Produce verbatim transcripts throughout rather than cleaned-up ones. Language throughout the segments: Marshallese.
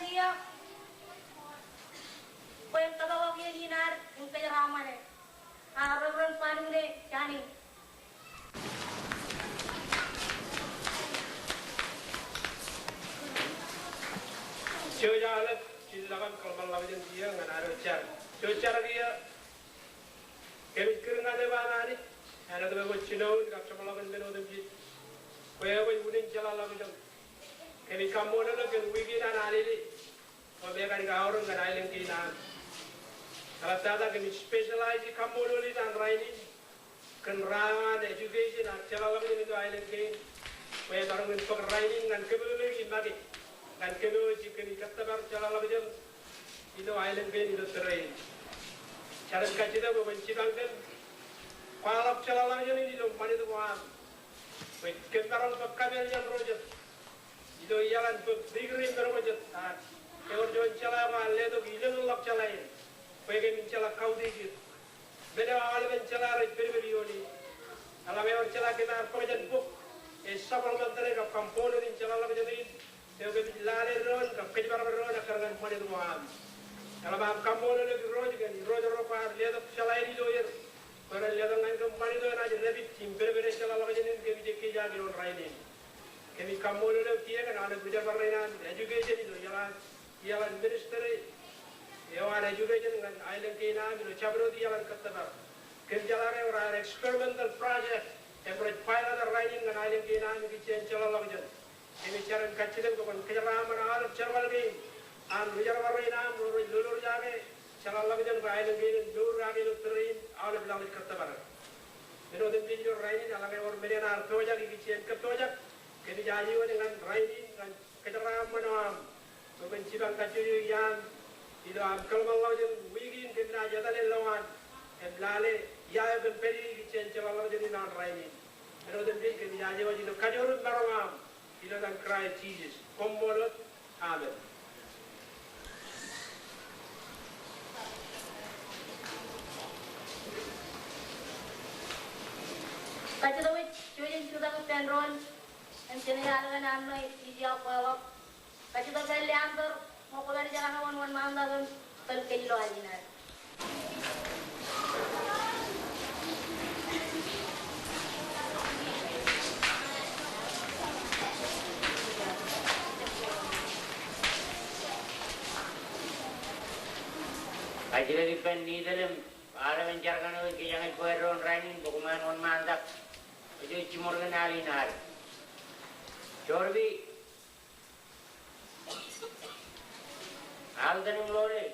Kiiō, bwe en kōtḷọk iien in ad im kōjeraaṃṃane. Ak Reverend Fanune Jani. Jouj aolep, jen lōke im kōḷmānḷọkjeṇ kiiō ñan ad jar. Jouj jar kiiō. Kōmij kūr ñan eok an Anij, āinwōt bwe kwōj jinoin kab jeṃḷọkin men otemjej. Kwe kwōj unin jeḷāḷọkjeṇ. Kōmij kaṃṃoolol eok kōn wiik in an Anij eo me ekadik aorōk ñan aelōñ kein am. Eḷaptata kōmij specialize kaṃṃoolol in an rainin kōn raan eo an education ak jeḷāḷọkjeṇ ilo aelōñ kein. Bwe emaroñ in bōk rainin ñan kōmeḷeḷeiki make ñan kōm eo jikōn kōttōpar jeḷāḷọkjeṇ ilo aelōñ kein ilo tōre in. Jar im kajjitōk bwe kwōn jipañ kōm kwaḷọk jeḷāḷọkjeṇ in ilo ṃanit ko am. Bwe kōm maroñ bōk kapeel jān ro jet ilo iaḷan bōk degree men ko jet, ak ewōr juon jeḷā ko an letok ilōñḷọk jeḷā in bwe kōmin jeḷā kautiej er. Men eo aolepen jeḷā rej pedped ioon e. Eḷaññe ewōr jeḷā kōm ar bōk jān bok, ej supplementary kab component in jeḷāḷọkjeṇ in eo kōmij lale doon kab kōjparok doon ekkar ñan ṃanit ko am. Eḷap aṃ kaṃṃoolol eok Irooj kōn Irooj ro kwaar letok jeḷā in ilo er bwe ren letok ñan kōm ṃanit eo enaaj dāpij im pedpede jeḷāḷọkjeṇ in kōmij ekkejak ioon rainin. Kōmij kaṃṃoolol eok kiiō kōn aolep ri-jerbal rein an education ilo iaḷ an iaḷan ministry eo an education ñan aelōñ kein am ilo jabdewōt iaḷan kōttōpar. Kōm jeḷā ke ewōr aer experimental project im rej pilot e rainin ñan aelōñ kein am ikijjien jeḷāḷọkjeṇ. Kōmij jar im kajjitōk bwe kwōn kōjeraaṃṃan aolep jerbal kein an ri-jerbal rein am ro rej lolorjake jeḷāḷọkjeṇ bwe aelōñ kein en mour kake ilo tōre in aolep laḷ ej kōttōpar. Men otemjej ilo rainin eḷaññe ewōr men eṇ ear pojak ikijjien kōppojak, kōmij aje wōj ñan rainin ñan kōjeraaṃṃan eo aṃ bwe kwōn jipañ kajjojo iaan ilo aṃ kōḷmānḷọkjeṇ wiik in kōm naaj etale lowaan im lale ia eo kōm pād ie ikijjien jeḷāḷọkjeṇ in an rainin. Men otemjej kōmij aje wōj ilo kajoor im maroñ aṃ ilo etan Kraist Jisōs. Koṃṃool wōt. Amen. Kajjitōk wōj, jouj im jutak ippān doon im jenaaj al kōn amṇe ij iọkwe ḷọk. Kajjitōk ilo amper, ṃokta ri-jeḷā eo wōnṃaantak im kōl kōj ilo aljino. Kajjitōk ippān Nidelem, aolep jar kōn eo ej kijañ ej bwe doon rainin bwe koṃ en wōnṃaantak. Ej jiṃor kōn aljino. Jorbi. Alden im Lole.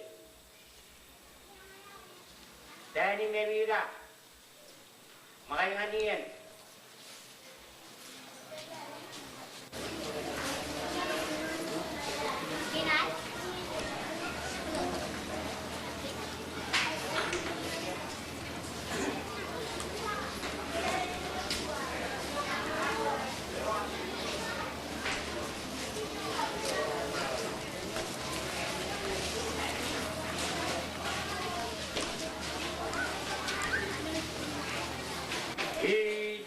Dani im Emila. Ṃōkaj ñan iien. Ij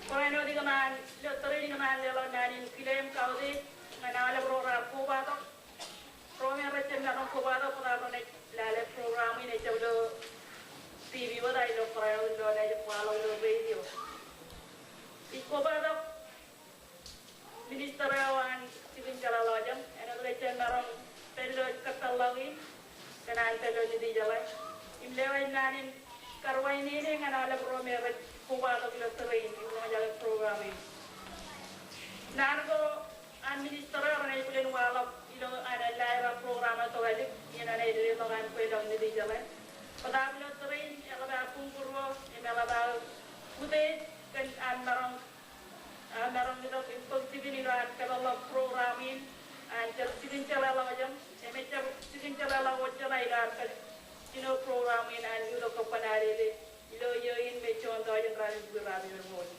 Barāinwōt ikōṇaan, ilo tōre in ikōṇaan leḷọk naan in kile im kautiej ñan aolep ro raar kobatok. Ro me rej jab maroñ kobatok bōtab ro rej lale program in, ejjab ilo T V wōt ak ilo barāinwōt ilo ej waḷọk ilo radio. Ij kobatok minister eo an jikin jeḷāḷọkjeṇ, āinwōt rej jab maroñ pād ilo kōttāḷọk in, kōn an pād ilo Nitijeḷā. Im lewōj naan in karuwainene ñan aolep ro me rej kobatok ilo tōre in im roñjake program in. Naan ko an minister eo renaaj bōlen waḷọk ilo an ḷeo aer program eo tokālik, iien an aer dedeḷọk an kweilọk Nitijeḷā. Bōtab ilo tōre in eḷap aō buñbūruō im eḷap aō utiej kōn an maroñ, aō maroñ itok im bōk jikin ilo an peḷḷọk program in, an jikin jeḷāḷọkjeṇ, im ejjab jikin jeḷāḷọkjeṇ ilo an kajjino program in an itok kab kōṇaan lele ilo iiō in me juon tọujin ralitōk ḷọk.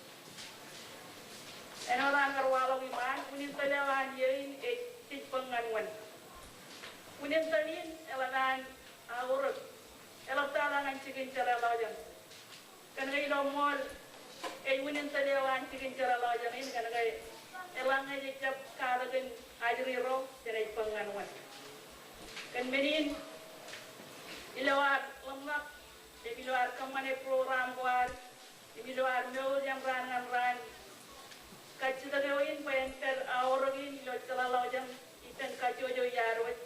Āinwōt an kar waḷọk iṃaan, unin tōl eo an iiō in ej jej bōk ñan wōn? Unin tōl in eḷap an aorōk, eḷaptata ñan jikin jeḷāḷọkjeṇ. Kōnke ilo ṃool ej unin tōl eo an jikin jeḷāḷọkjeṇ in, kōnke eḷaññe jej jab katakin ajri ro, jenaaj bōk ñan wōn? Kōn men in, ilo ad ḷōmṇak im ilo ad kōṃṃane program ko ad, im ilo ad mour jān raan ñan raan, kajjitōk eo in bwe en pād aorōk in ilo jeḷāḷọkjeṇ ippān kajjojo iaad wōj.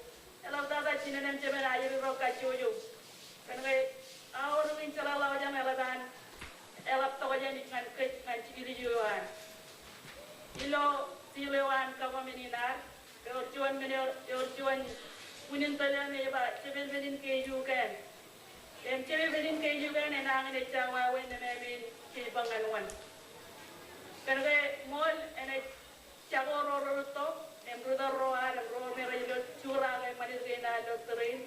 Eḷaptata jinen im jemān ajri ro kajjojo. Kōnke aorōk in jeḷāḷọkjeṇ eḷap an, eḷap tokjān ñan kōj ñan jikin eo an. Ilo seal eo an government in ad, ewōr juon men eo, ewōr juon unin tōl eo me ej ba, jepelpel in keju kōn. Im jepelpel in keju kōn enañin ejja wāween nemāmein jej bōk ñan wōn. Kōnke ṃool enaaj jako ro rūtto im ri tōl ro ad im ro me rej lo juraake ṃanit kein ad ilo tōre in,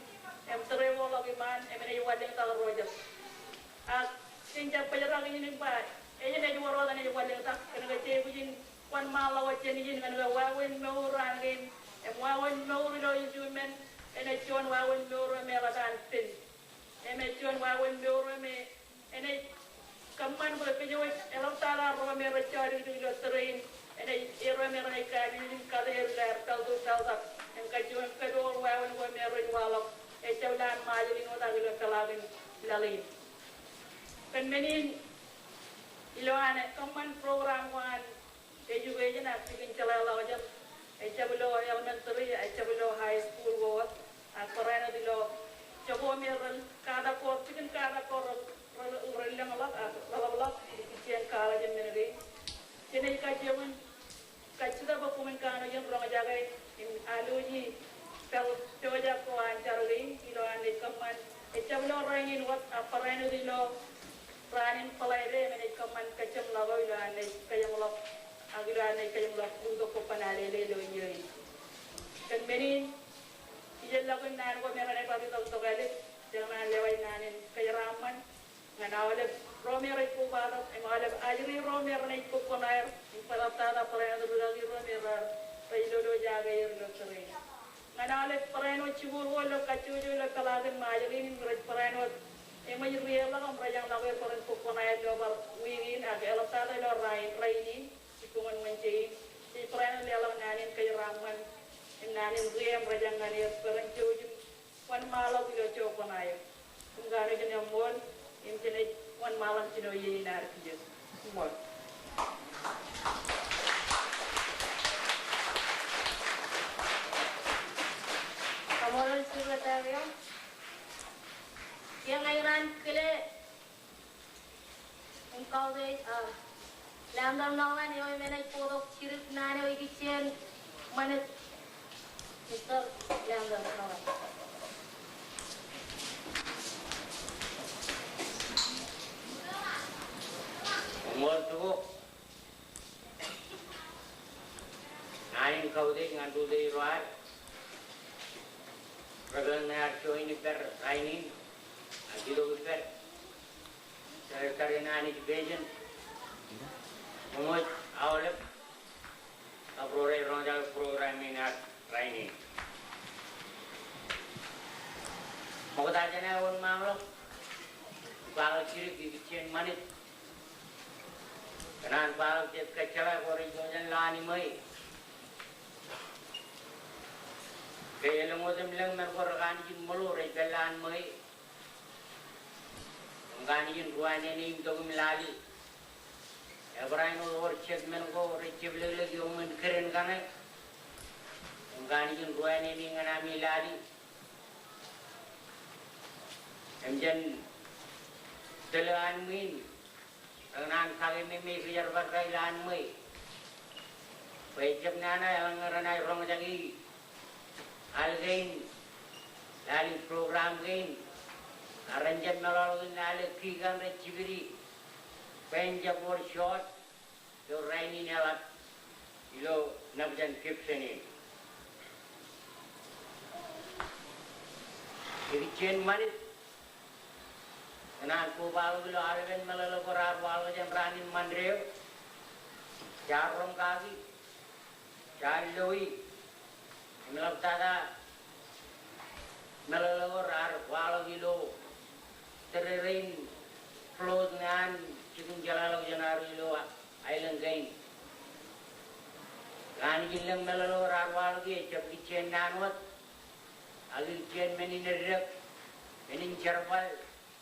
im tōre ko ḷọk iṃaan im enaaj wanlōñtak ro jet. Ak jen jab bōjrak ijin im ba, ej enaaj wōr wōt enaaj wanlōñtak, kōnke jej bwijin wōnṃaanḷọk wōt jān ijin, kōnke wāween mour an kein im wāween mour ilo ilju men enaaj juon wāween mour eo me eḷap an pen. Im ej juon wāween mour eo me enaaj kōṃṃan bwe kōj wōj eḷaptata ro me rej jodikdik ilo tōre in, enaaj er ro me renaaj kaamijin im kate er ilo aer pāltu pāltak im kajjioñ kōpoor wāween ko me rej waḷọk, ejjab lale Ṃajeḷ in wōt ak ilo peḷaakin laḷ in. Kōn men in, ilo an kōṃṃan program ko an education ak jikin jeḷāḷọkjeṇ, ejjab ilo elementary, ejjab ilo high school ko wōt, ak barāinwōt ilo jokwe me rej katak ko, jikin katak ko rej, rej, rej lōñḷọk ak ḷōḷḷọk ikijjien college im men kein. Jenaaj kajjioñ in kajjitōk bwe koṃwin kanooj in roñjake im alooj pād pojak ko an jar kein ilo an ej kōṃṃan. Ejjab ilo rainin wōt ak barāinwōt ilo raan in Bōḷaide im enaaj kōṃṃan kōjjeṃḷọk eo ilo an ej kōjjeṃḷọk ak ilo an ej kōjjeṃḷọk itok kōṃṃan alele ilo iiō in. Kōn men in, ijellọkin naan ko me renaaj bar itok tokālik, jenaaj lewōj naan in kōjeraṃṃan ñan aolep ro me rej kobatok im aolep ajri ro me renaaj bōk koṇaer im eḷaptata barāinwōt rūkaki ro me raar rej lolojake er ilo tōre in. Ñan aolep barāinwōt jikuuḷ ko ilo kajjojo ilo peḷaakin Ṃajeḷ in im rej barāinwōt eṃōj ri-eḷḷọk im rej eñḷọk er bwe ren bōk koṇaer ilo bar wiik in ak eḷaptata ilo rainin, rainin, jibboñōn Wednesday in. Jej barāinwōt leḷọk naan in kōjeraṃṃan im naan in ri-eṃ rej eñ ñan er bwe ren jouj im wōnṃaanḷọk ilo jokoṇaer. Im kanooj in eṃṃool, im jenaaj wōnṃaanḷọk jino iien in ad kiiō. Eṃṃool. Kaṃṃoolol Secretary eo. Kiiō ña iran kile im kautiej, ah, Leander Ṃōkḷan eo im enaaj bōktok jidik naan eo ikijjien ṃanit. Mister Leander Ṃōkḷan. Koṃṃool Tuko. Naan in kautiej ñan rūtto ro ad rej kōṇaan join ippād rainin ak itok ippād Secretary in Education, ṃōṃōj aolep kab ro rej roñjake program in ad rainin. Ṃokta jān aō wōnṃaanḷọk, kwaḷọk jidik ikijjien ṃanit kōn Kwaḷọk jet kōjjeḷā ko rej itok jān lowaan ṃweo. Ke elōñ otemlōñ men ko rekanooj in ṃōḷo rej pād lowaan ṃweo. Im kanooj in ruwainene im itok im lale. Ebar āinwōt jet men ko rej jeplōklōk iuṃwin kōrā in kaṇe. Im kanooj in ruwainene ñan ami lale. Im jān tōl an ṃwiin, rekōṇaan kake memeik kōjerbal ro ilowaan ṃweo. Bwe ejjab nana eḷaññe renaaj roñjake al kein, lale program kein, ak ren jab meḷọkḷọk in lale kiiō an rej jipidi, bwe en jab wōr short, ilo rainin eḷap, ilo ṇeptan Gibson in. Ikijjien ṃanit, kōṇaan kobaḷọk ilo aolepen meḷeḷe ko raar waḷọk jān raan in Ṃande eo. Jaar roñ kaki, jaar loe, im eḷaptata meḷeḷe ko raar waḷọk ilo tōrerein float ṇe an jikin jeḷāḷọkjeṇ ad ilo aelōñ kein. Kanooj in lōñ meḷeḷe ko raar waḷọk ie ejjab ikijjien naan wōt, ak ikijjien men in eddek, men in jerbal,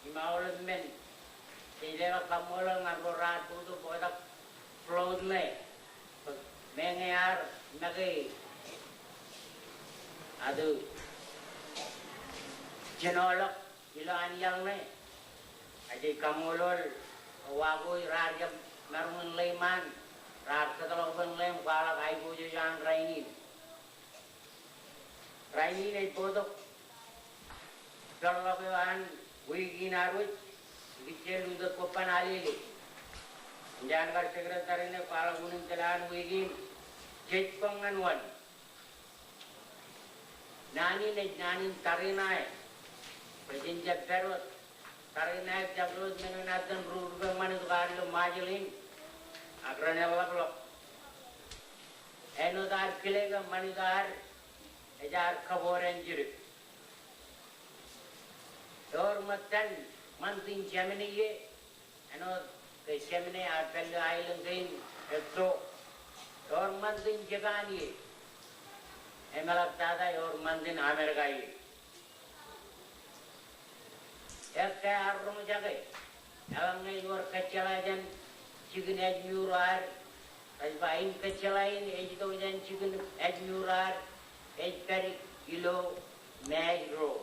im aolep men. Jej leḷọk kaṃṃoolol ñan ro raar bōktok bōktak float ṇe. Meñe ear make ad jenoḷọk ilo an iaḷ ṇe. Ak jej kaṃṃoolol wāween raar jab maroñ in ḷeiṃaan, raar kōtḷọk bwe en ḷeiṃaan, kwaḷọk aiboojoj an rainin. Rainin ej bōktok peḷḷọk eo an wiik in ad wōj, ikijjien lutōt kobban Alele. Im jaar kar secretary ṇe kwaḷọk unin tōl an wiik in, jej bōk ñan wōn. Naan in ej naan in tariṇae. Bwe jen jab pād wōt. Tariṇae ejjab wōt men eṇ ad iten ruo rupe ṃanit ko ad ilo Ṃajeḷ in. Ak ren eḷḷọkḷọk. Āinwōt ad kile ke ṃanit ko ad ej ad kōpooj jān jidik. Ewōr ṃōttan ṃantin Jāmane ie, āinwōt ke Jāmane ear pād ilo aelōñ kein etto. Ewōr ṃantin Japan ie. Im eḷaptata ewōr ṃantin Amerika ie. Ekkā ear roñjake, eḷaññe ewōr kōjjeḷā jān jikin ājmour ad, rej ba im kōjjeḷā in ej itok jān jikin ājmour ad, ej pād ilo Mājro.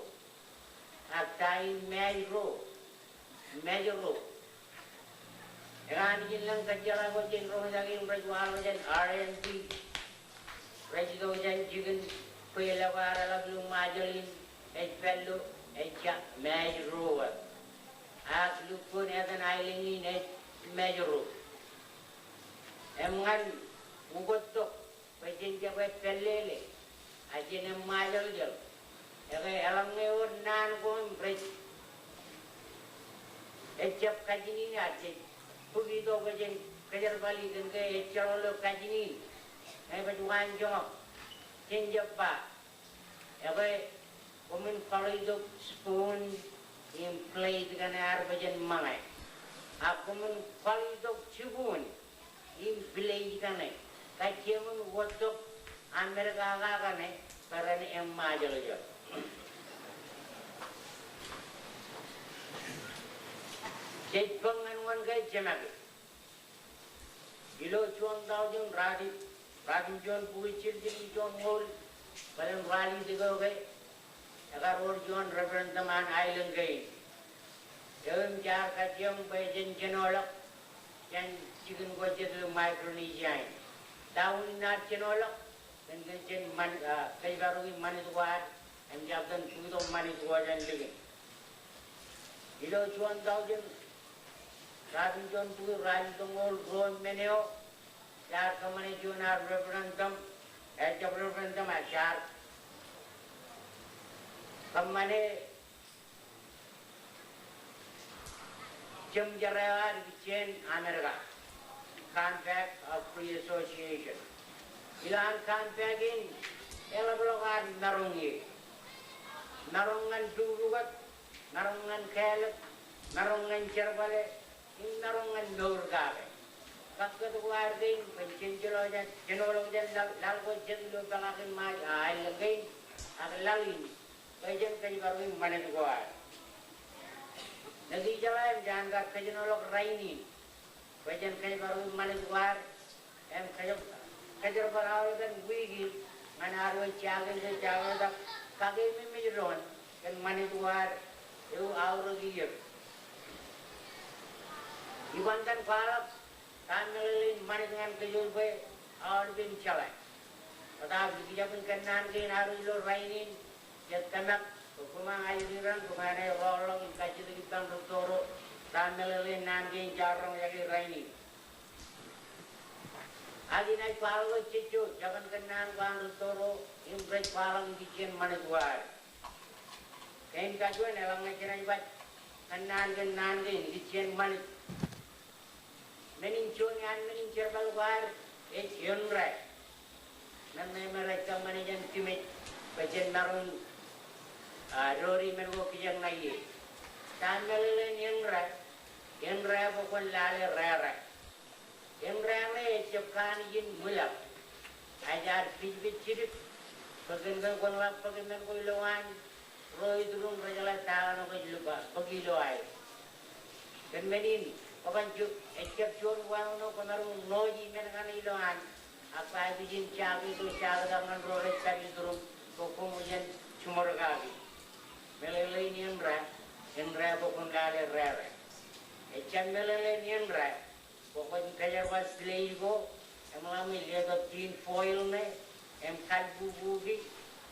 Ak ta in Mājro? Mājro. Ekanooj in lōñ kōjjeḷā ko jen roñjake im rej waḷọk jān R and B. Rej itok jān jikin kweilọk ko ear eḷap ilo Ṃajeḷ in, ej pād ilo, ejja Mājro wōt. Ak lukkuun etan aelōñ in ej Mājro. Im ñan ukōttok, bwe jen jab pād pāllele, ak jen eṃṃajeḷjeḷ. Ekwe eḷaññe ewōr naan ko im rej, ejjab kajin in, ak jej bōk itok bwe jen kōjerbali kōn ke ejjeḷọk ilo kajin in. Ñe baj waan joñak, jen jab ba. Ekwe, koṃwin kwaḷ itok spoon im plate kaṇe ad bwe jen ṃōñā. Ak koṃwin kwaḷ itok jibun im plate kaṇe. Kajjioñ in wōttok Amerika kaṇe bwe ren eṃṃajeḷjeḷ. Jej bōk ñan wōn ke jemake. Ilo juon taujin ratimjuon bukwi jiljilimjuonñoul, bōlen ralitōk eo ke, ekar wōr juon referendum an aelōñ kein. Eo im jaar kajjioñ bwe jen jenoḷọk jān jikin ko jet ilo Micronesia in. Ta unin ad jenoḷọk? Kōn ke jen ṃan, ah, kōjparoki ṃanit ko ad, im jab iten bōktok ṃanit ko jān likin. Ilo juon taujin ratimjuon bukwi ralitōñoul ruo im men eo, jaar kōṃṃane juon ad referendum, ejjab referendum, ak jaar kōṃṃane jemjerā eo ad ikijjien Amerika, Compact of Free Association. Ilo an Compact in, eḷapḷọk ad maroñ ie. Maroñ ñan dukdukōt, maroñ ñan kāālōt, maroñ ñan jerbale, im maroñ ñan mour kake. Kakkōt ko ad kein bwe jen jino, jinoḷọk jān laḷ, laḷ ko jet ilo peḷaakin Ṃajeḷ, a, āinḷọk kein, ak laḷ in, bwe jen kōjparok im ṃanit ko ad. Ṇe kijeḷā im jaan kar kōjenoḷọk rainin, bwe jen kōjparok im ṃanit ko ad, im kōj-, kōjerbal aolepen wiik in, ñan ad wōj jakein ilo jaketak, kakeememej doon, kōn ṃanit ko ad, ewi aorōk iiō. Iban kōn kwaḷọk, ta meḷeḷein ṃanit ñan kōj bwe aolep im jeḷā. Bōtaab ikijjab in kōnnaan kein ad ilo rainin, jet tōmak, bwe koṃ aikuj riran, koṃ āinwōt roñḷọk im kajjitōk ippaṃ rūtto ro, ta meḷeḷein naan kein jaar roñjake rainin. Ak inaaj kwaḷọk jejjo, jabōn kōnnaan ko an rūtto ro, im rej kwaḷọk ikijjien ṃanit ko ad. Kein kajuon, eḷaññe jenaaj baj kōnnaan kōn naan kein ikijjien ṃanit. Men in juon iaan men in jerbal ko ad, ej inra. Men ṇe me rej kōṃṃane jān Kimej, bwe jen maroñ in, a, doori men ko kijeek ṇa ie. Ta meḷeḷein inra, inra bwe kwōn lale rere. Inra ṇe ejjab kanooj in ṃwilaḷ. Ej ad pijpij jidik, bwe kōn ke kwōn ḷak bōk men ko ilowaan, ro iturūṃ rej jeḷā ta ṇe kwōj lukkuun bōk ilo aer. Kōn men in, kwōban ju-, ejjab juon wāween eo kwōmaroñ ṇooji men kaṇe ilowaan, ak ba aikuj in jake tok, jaketak ñan ro rej pād iturūṃ, bwe koṃ jen jiṃor kaki. Meḷeḷein inra, inra bwe kwōn lale rere. Ejjab meḷeḷein inra, bwe kwōj kōjerbal plate ko, im ḷak ṃōj letok tin foil ṇe, im kalbubuki,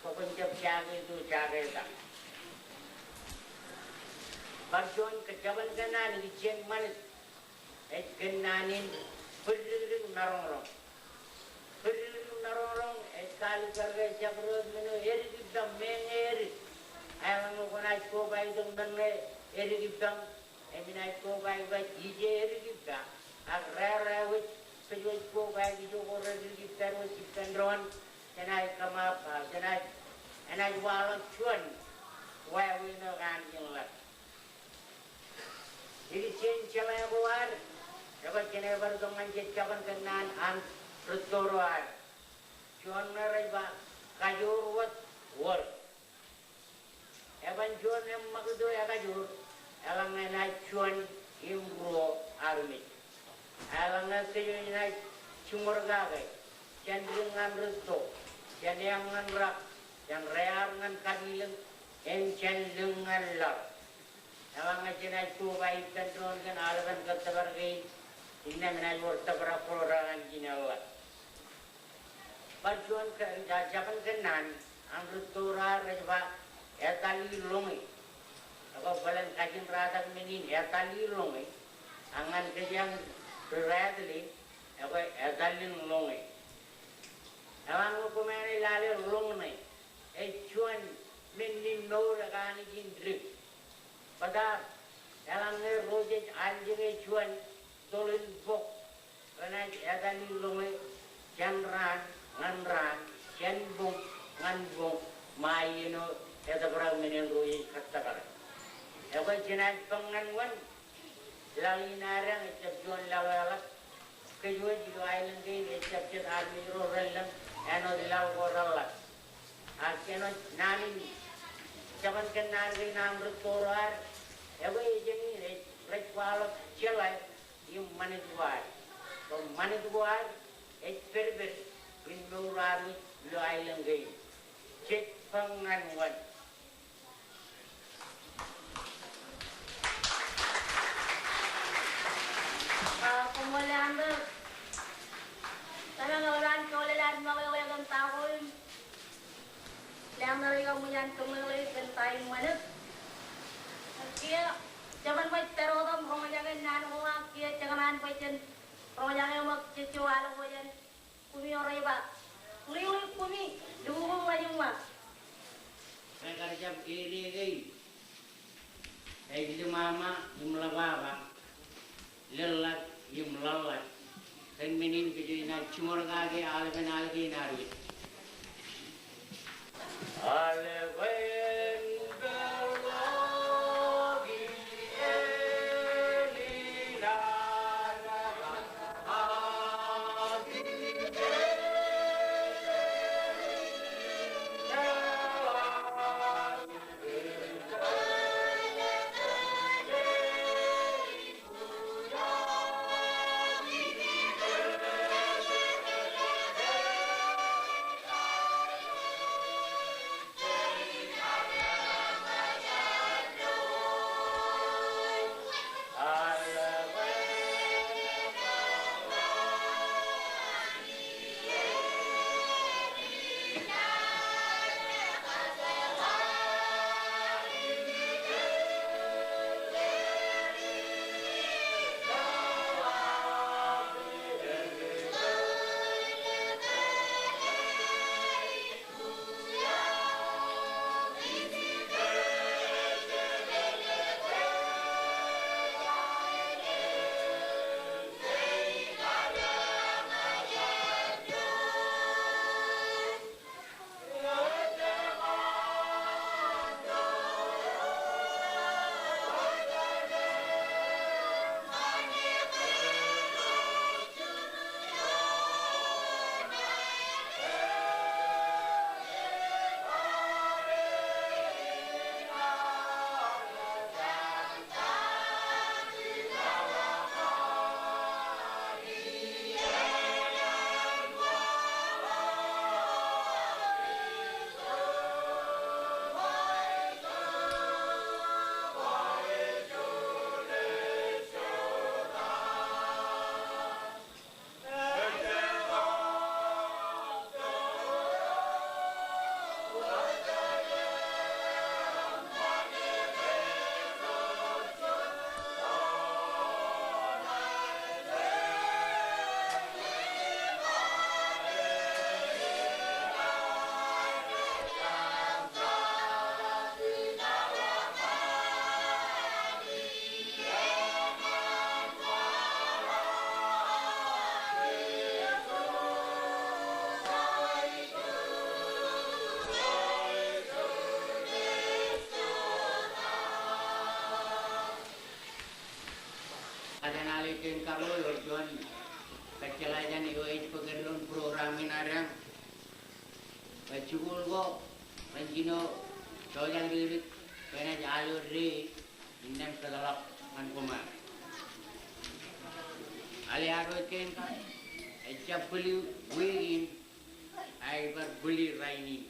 bwe kwōn jab jake tok jaketak. Bar juon kō-, jabōn kōnnaan ikijjien ṃanit, ej kōnnaan in bōdikdik maroñroñ. Bōdikdik maroñroñ, ej kalikkar ke jabdewōt men eo edik ippaṃ, meñe edik. Eḷaññe kwōnaaj koba itok men ṇe edik ippaṃ, im inaaj koba ippaṃ, ije edik ippa, ak rere wōj, kōj wōj koba ijo ko redik ippa wōj ippān doon, jenaaj kōṃṃan, a, jenaaj, enaaj waḷọk juon wāween eo kanooj in ḷap. Ikijjien jeḷā ko ad, ekwe jenaaj bar itok ñan jet jabōn kōnnaan an rūtto ro ad. Juon ṇe rej ba, kajoor wōt wōr. Eban juon eṃṃakūt eo ekajoor, eḷaññe enaaj juon im ruo armej. Eḷaññe kōj enaaj jiṃor kake, jān dik ñan rūtto, jān eañ ñan rak, jān rear ñan kapilōñ, im jān lōñ ñan laḷ. Eḷaññe jenaaj koba ippān doon kōn aolepen kōttōpar kein, innām enaaj wōr tōprak Florida ñan ijin eḷḷā. Bar juon kōn, ja-, jabōn kōnnaan an rūtto ro ad rej ba, etal i ḷoñe. Ekwe bōlen kajin ratak men in etal i ḷoñe, ak ñan kōjeañ ri-Rattler, ekwe etal in ḷoñe. Eḷaññe koṃ āinwōt lale ḷoñ ṇe, ej juon men in mour ekaanijin dik. Bōtaab, eḷaññe ro jej aljeke juon toḷ in bok, renaaj etal i ḷoñe jān raan ñan raan, jān boñ ñan boñ, ṃae iien eo etōprak men in ro jej kōttōpar. Ekwe jenaaj bōk ñan wōn, laḷ in ad eañ ejjab juon laḷ eo eḷap. Kōj wōj ilo aelōñ kein ejjab jet armej ro relōñ āinwōt laḷ ko reḷap. Ak āinwōt naan in jabōn kōnnaan kein an rūtto ro ad, ekwe ej eñin ej rej kwaḷọk jeḷā im ṃanit ko ad. Bwe ṃanit ko ad ej pedped in mour ad wōj ilo aelōñ kein. Jej bōk ñan wōn. A, koṃṃool Leander. Tōmak eo eḷap an kōḷḷā ad meḷeḷe kōn ta ko im Leander ej kaṃṃool an kōmeḷeḷe kōn ta in ṃanit. Kiiō, jeban bwe ej pād wōt im roñjake naan ko ak kiiō jekōṇaan bwe jen roñjake ṃōk jejjo al ko jān kumi eo rej ba, ḷiḷi kumi, lukkuun wajin wa. Ej kar jab ere kein. Ej ḷōṃaṃa im ḷōṃaṃa, lōḷḷap im ḷōḷḷap. Kōn men in kōj inaaj jiṃor kake aolepen al kein ad wōj. Aolepen peḷḷọk in elin ad. Ilo juon kōjjeḷā jān eo ej bōk eddoin program in ad, bwe jikuuḷ ko ren jino pojak dikdik kōn aō dee innām kōtḷọk ñan koṃ. Aḷ eo ad wōj kein, ejjab bwilli wiik in, ak ej bar bwilli rainin.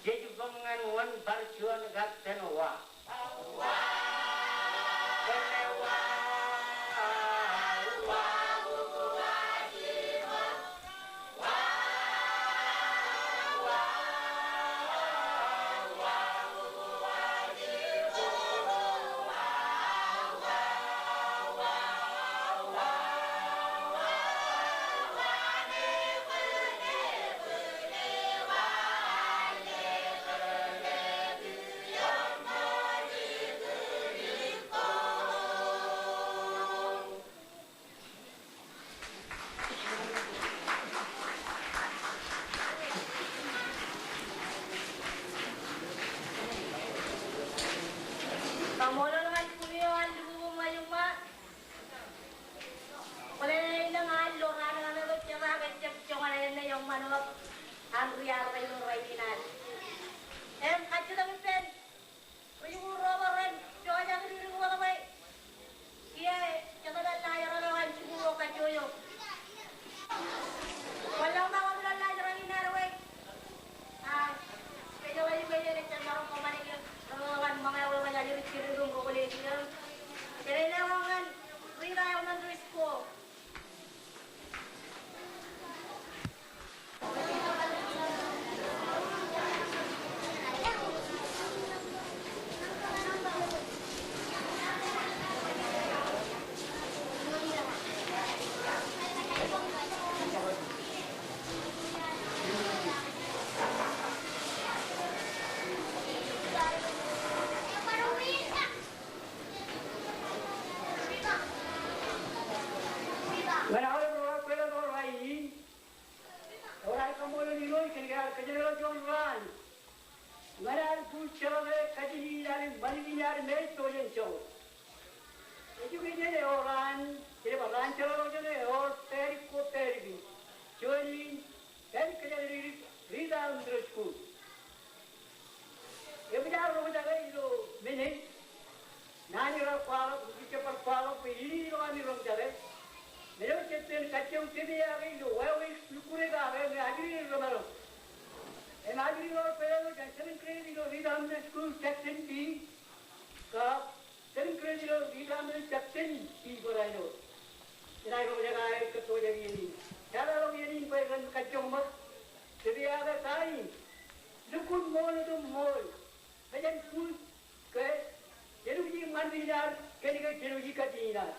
Jej bōk ñan wōn bar juon kab tōn wa. Kaṃṃoolol ñan bwilōñ eo an lukkuun ṃōj ṃōṃa. Kwōle ilo ña ilo raan ñan eo jema kajjab joñan āinwōt eṃṃan eo an ri-arro ilo rainin ad. Im kajjitōk ippān ri-jikuuḷ ro rej pojak dikdik wōt bwe kiiō jet etan laajrak eo an jikuuḷ ro kajjojo. Kwōn lọk ṃōk wōt ilo laajrak in ad bwe, a, special education ej jab maroñ kōṃṃane kiiō ro eo an ṃōñā eo rej jiddik im ro rej jiddik. Jen lewōj ñan Rita Elementary School. Ñan aolep ro rej kweilọk ilo rainin, ewōr ad kaṃṃoolol Irooj kōn ke ear kōjenolọk juon raan ñan ad bōk jeḷā ke kajin in ad im ṃanit in ad me ej pojak in joñoul. Education eo raan, ej ba raan jeḷāḷọkjeṇ eo ewōr pād ko pād in. Juon in pād kōjatdikdik Rita Elementary School. Eṃōj aō roñjake ilo men eo. Naan eo raar kwaḷọk, ij jab bar kwaḷọk bwe ilo ami roñjake, men eo jej pen kajjioñ tōpar ilo wāween lukkuun kake ñe ajri ro remaroñ. Im ajri ro rej pād ilo jān seventh grade ilo Redeemer School Section B, kab seventh grade ilo Redeemer Section B bōtaab ilo. Enaaj roñjake aer kōttoḷọk iien in. Jeḷā ḷọk iien in bwe ren kajjioñ ṃōk tōpar kake in. Lukkuun ṃool otem ṃool. Mejān booth ke, jenuji ṃanit in ad, kōnke jenuji kajin in ad.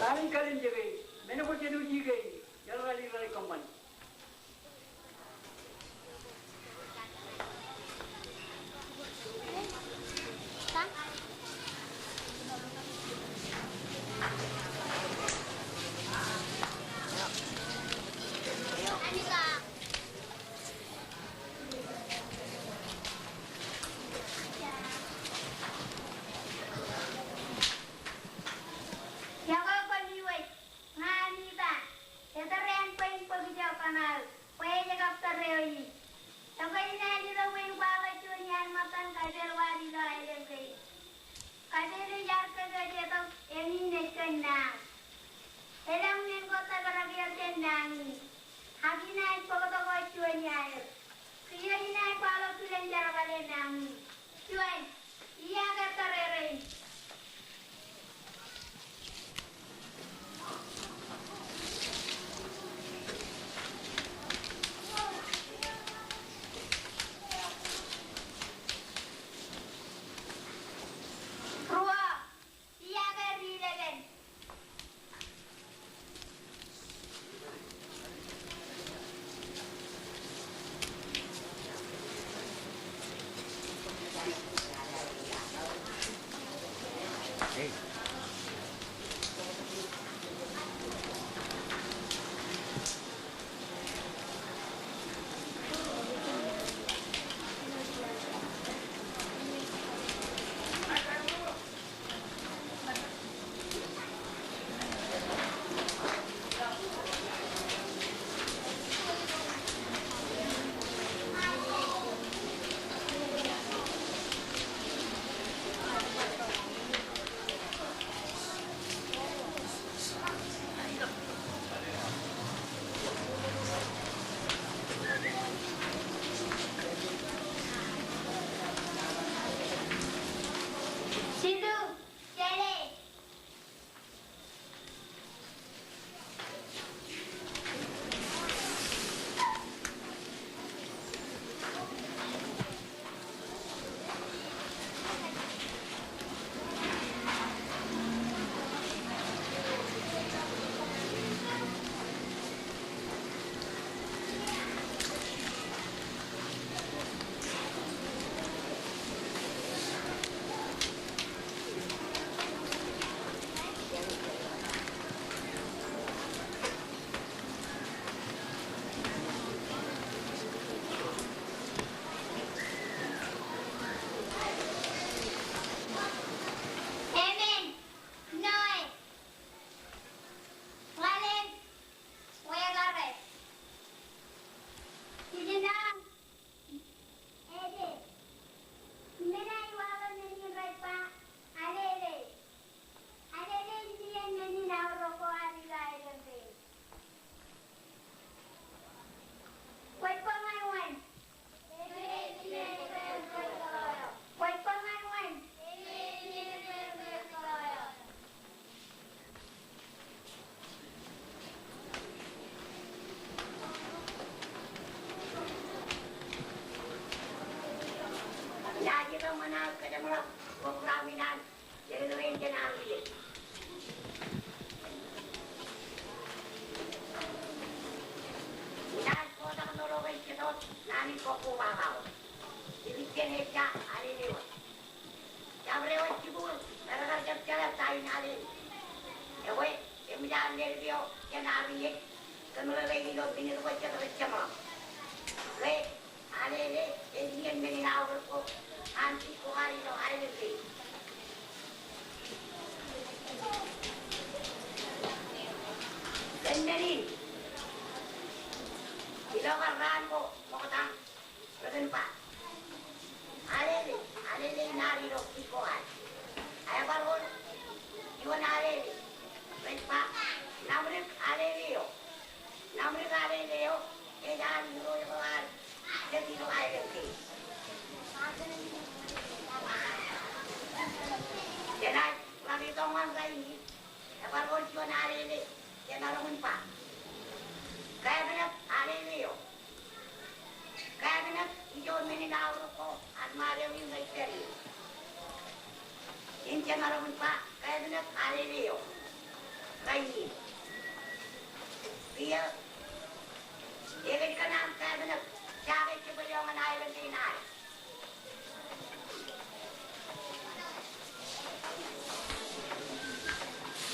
Kain kallimjeke, men ko jenuji ke, jeḷā ḷọk ri kōṃṃan. Iọkwe kōm iwōj, ña ami ba, etōr ānbwin bōk ijo kōṇaan, bwe ej kab tōre eo in. Ekwōj naaj itok bwe in kwaḷọk juon iaan ṃōttan kapeel wōt ilo aelōñ kein. Kapeel eo iar kōjwōj etok, eñin ej kōn naañ. Elōñ men ko tōprak er jān naañ in. Ak inaaj bōktok wōt juon iaer. Kiiō inaaj kwaḷọk kilen jerbale naañ in. Juon, iiō ke tōre rein. Ruo, iiō ke ri lōken. Ālele eo jān Āriej, kōmeḷeḷe ilo minit ko jet rej jeṃḷọk. Ke Ālele ej iien men in aorōk ko an Sikkokan ilo aelōñ kein. Kōn men in, ilo kar raan ko ṃoktaṃ, rej kōn ba, Ālele, Ālele in ad ilo Sikkokan. Ak ebar wōr juon Ālele, rej ba, Namdik Ālele eo. Namdik Ālele eo ej ad irooj ro ad jet ilo aelōñ kein. Jenaaj ḷak itok ñan rainin, ebar wōr juon Ālele, jenaaj ḷak in ba, Kābinōk Ālele eo. Kābinōk ijo men in aorōk ko an ṃaal eo in rej pād ie. Im jenaaj ḷak in ba, Kābinōk Ālele eo. Rainin, kiiō, ekōjkan an Kābinōk, jake jibwil eo ñan aelōñ kein ad.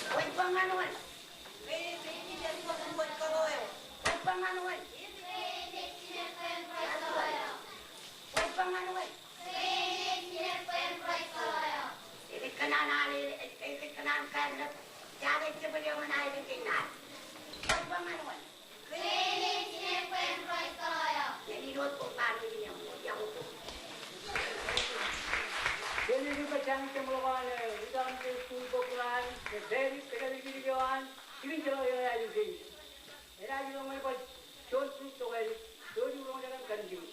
Kwōj ba ñan wōn? Kwōj ba ñan wōn? Kwōj ba ñan wōn? Ekōjkan an Ālele, ekōjkan an Kābinōk, jake jibwil eo ñan aelōñ kein ad. Kwōj ba ñan wōn? Kōn ej ippa jañin jeṃḷọk an, eh, ri-tọọrṇe school book ḷọk an, eh, pād kōjatdikdik eo an, jikin jeḷā eo aelōñ kein. Enaaj itok ñan bar juon group tok ālikin, juon roñjake kōn continue.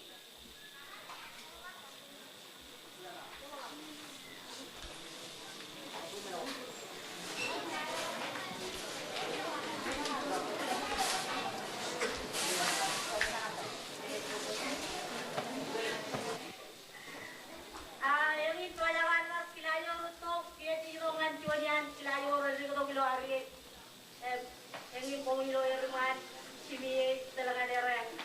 A, eñin pojak an ḷọk kilaaj eo rūtto, kiiō jej itok ñan juon iaan kilaaj eo rej diktok ilo Āriej. Im, eñin koṃwin ilo eṃṃaan, jimmy e, tōl ñan er eñin.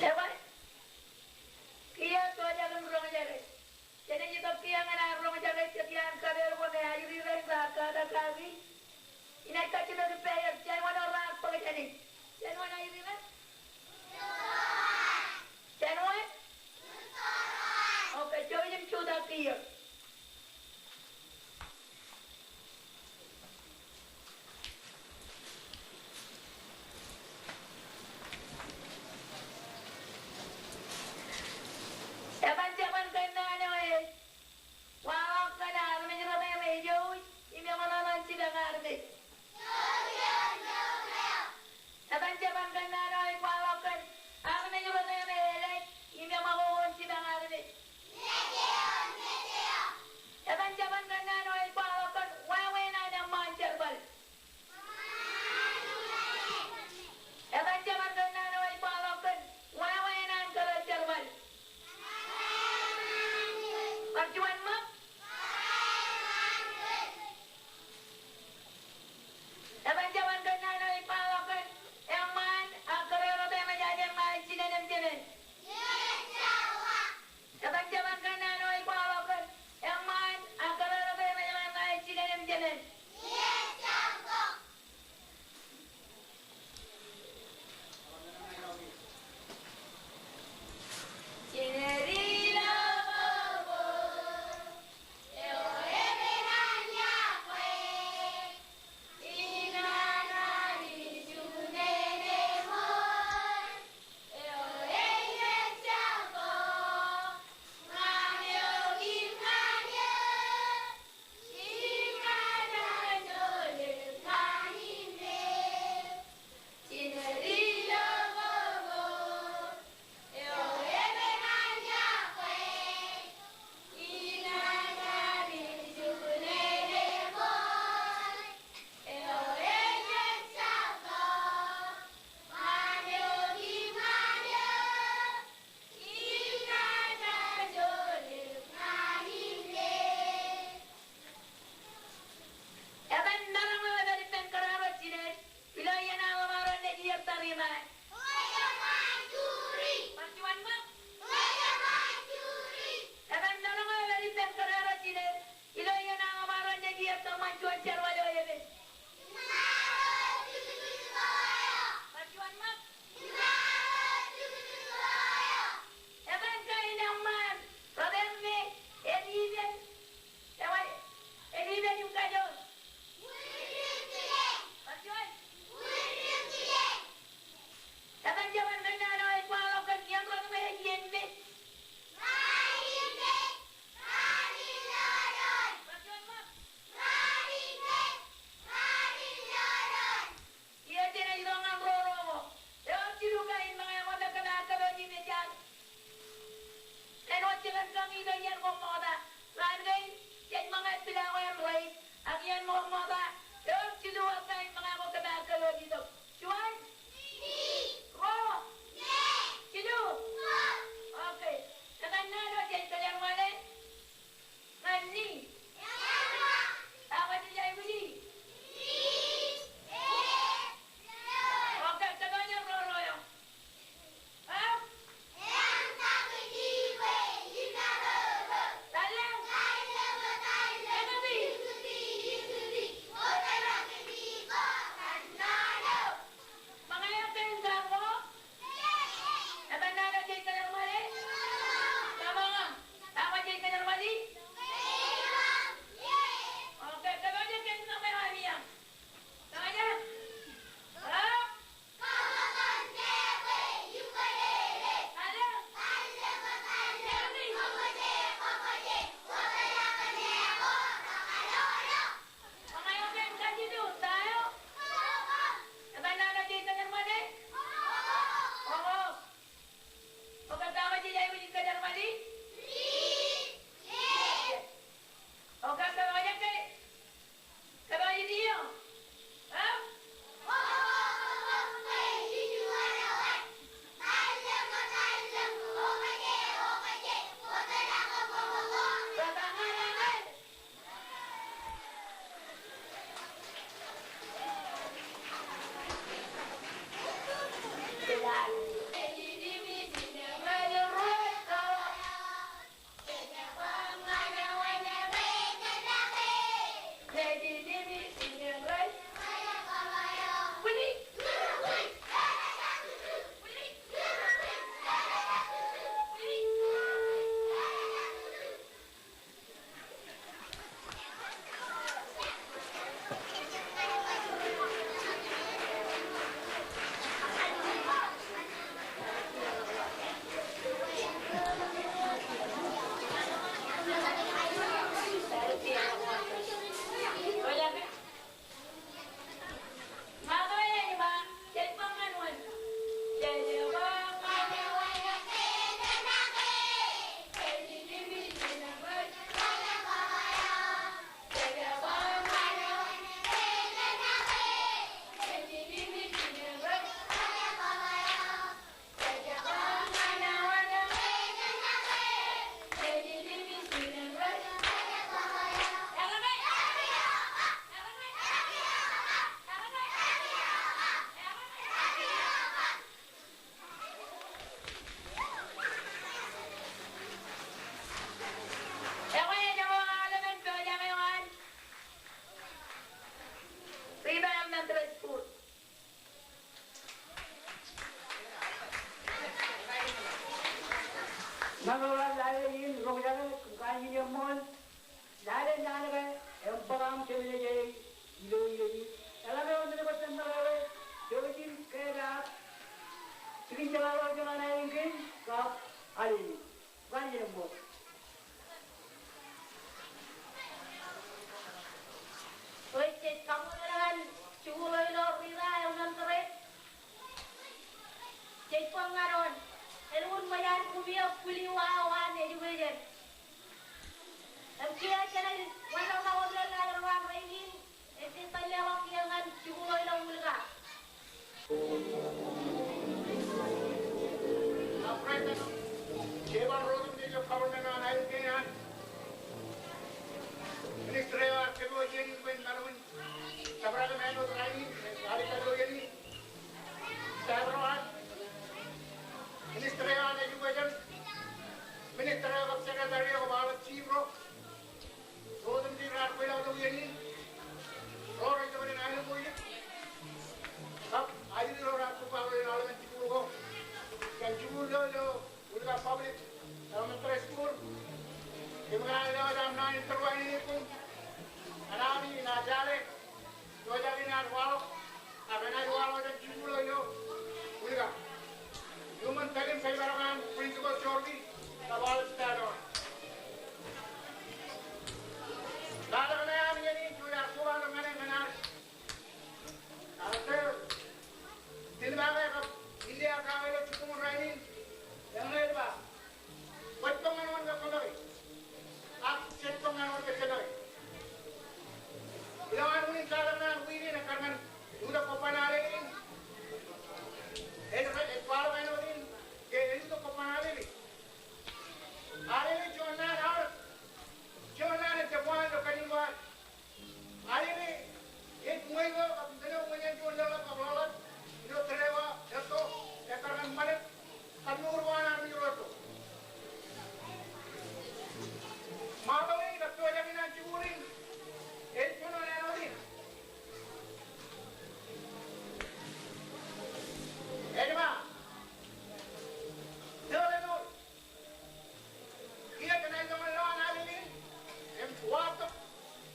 Ebar, kiiō tok jān roñjake. Jenaaj itok kiiō ñan ad roñjake jet iaan kapeer ko me ajri ro im raar kata kaki. Inaaj kajjitōk ippāer, jān wōn eo raar bōk jāne? Jān wōn ajri ro? Jān wōn? Okay, jouj im jutak kiiō. Eban jabōn kōnnaan eo ej waḷọk kōn armej ro me rej jouj im eṃōṇōṇō jipañ armej. Eban jeban kōnnaan eo ej kwaḷọk kōn armej ro reelōñ im eṃṃakoko in jipañ armej. Eban jeban kōnnaan eo ej kwaḷọk kōn wāween an eṃṃaan jerbal. Eban jeban kōnnaan eo ej kwaḷọk kōn wāween an kōrā jerbal. Bar juon ṃōk. Eban jeban kōnnaan eo ej kwaḷọk kōn eṃṃaan ak kōrā ro reelōñ ej jinen im jemān. Eban jeban kōnnaan eo ej kwaḷọk kōn eṃṃaan ak kōrā ro reelōñ ej jinen im jemān. Eban maroñ eo epād ippān kōrā ro jined ilo iien aṃ emaroñ nejiyōk tariṃ an. Bar juon ṃōk. Eban maroñ eo epād ippān kōrā ro jined ilo iien aṃ emaroñ nejiyōk tōṃṃan juon jerbal eo epen. Bar juon ṃōk. Eban kain eṃṃaan ro reelōñ ej ippān, ewōr, ej ippān im kajoor. Bar juon. Eban jeban kōnnaan eo ej kwaḷọk kōn iien ro reelōñ ej iien mej. Bar juon ṃōk. Iiō, jen ej itok ñan roro ko. Ewōr jilu kain ṃōñā ko me kōm ar kōpooji im ej jaḷ. Āinwōt jekōn kañ ilo iien ko ṃokta. Raan kein jej ṃōñā pilawā im rait. Ak iien ṃokta ewōr jilu wōt kain ṃōñā ko kōm ar kōpooji tok. Juon. Ruo. Jilu. Okay. Eban naan eo jej kōjerbale ñan ni. Ak kwōj aikuji. Okay, kōtōjor roro eo. Ak tallōñ. Ṃaroñ in jabdewōt ṃaroñ in, ej ilo iien in, Minister eo an Education, Minister eo kab Secretary eo kab aolep chief ro, ro otemjej raar kweilọk ilo iien in, ro rej jabdewōt ilo aelōñ ko ij, kab aelōñ ro raar kōpooḷ ilo aolepen jikuuḷ ko, kōn jikuuḷ ilo, ilo Uliga Public Elementary School. Im ñan ilo aō naan in tōl wāween in koṃ, ñan ami naaj ale, ijoko in ad waḷọk, ak enaaj waḷọk jān jikuuḷ eo ilo Uliga. Iuṃwin pād im kōjparok an Principal Jordi, kab aolep staff eo an. Kwaḷọk ṇe an iien in, juon ad kobatok ñan e ñan ad Ak tōl, tōl ba ke kab ilo aō kake ilo jibboñ in rainin, eñin ej ba, kwōj bōk ñan wōn ke kwō make, ak jej bōk ñan wōn ke je make. Ilo an unin kwaḷọk ṇe an wiik in ekkar ñan eḷap kobban alele in, ej, ej kwaḷọk āinwōt in ke eḷap kobban alele. Alele juon naan aolep, juon naan ej jab ba ilo kajin ko ad. Alele ej ṃweo kab men eo eṃōj an juon leḷọk kab ḷōḷḷap ilo tōre ko etto, ekkar ñan ṃanit kab mour ko an armej ro etto. Ṃaḷo in kab pojak in an jikuuḷ in ej kōnono āinwōt in. Ej ba, tōl ennur. Kiiō kōn aelōñ in lowaan alele in, im waḷọk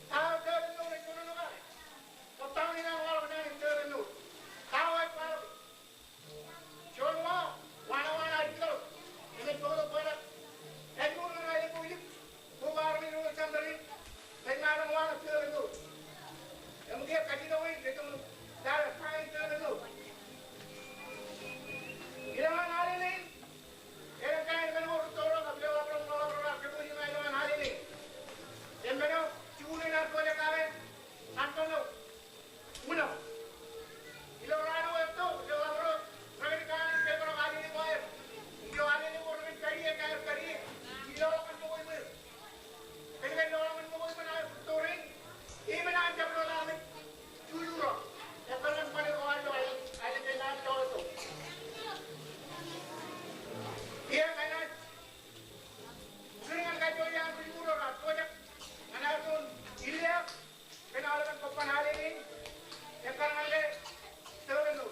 ta eo tōl ennur ej kōnono kake. Ṃoktata in an waḷọk naan in tōl ennur. Ta eo ej kwaḷọk. Juon ḷọk, wānōk an ajri ḷọk. Im ej bōktok bōktok. Ej mour ñan aelōñ ko ij. Koba armej ro ilo center in, rej maroñ waḷọk tōl ennur. Im kiiō kajjitōk in, rej itok im ta eo ej tōl ennur. Ilowaan alele in, elōñ kain men ko rūtto ro kab ilo ḷap ro, ḷap ro raar kōpooj im ilowaan alele in. Im men eo jikuuḷ in ear pojak kake, an kōnono. Uno. Ilo raan eo etto, ilo ḷap ro, rekōn kōṇaan in peparok alele ko aer. Im ilo alele ko rekōn kariōk, aer kariōk. Ilo ḷọk ñan ṃōko iṃōn. Kōn ke ilo ḷọk ñan ṃōko iṃōn aer rūtto rein. Im enaaj jab ḷōḷḷap im juju ro. Ekkar ñan ṃanit ko ad ilo aelōñ, aelōñ kein ad ilo etto. Iiō, ña inaaj kūr ñan kajjojo an ri-Jikuuḷ ro raar pojak ñan aer juon iliaak kōn aolepen kobban alele in, ekkar ñan ke tōl ennur.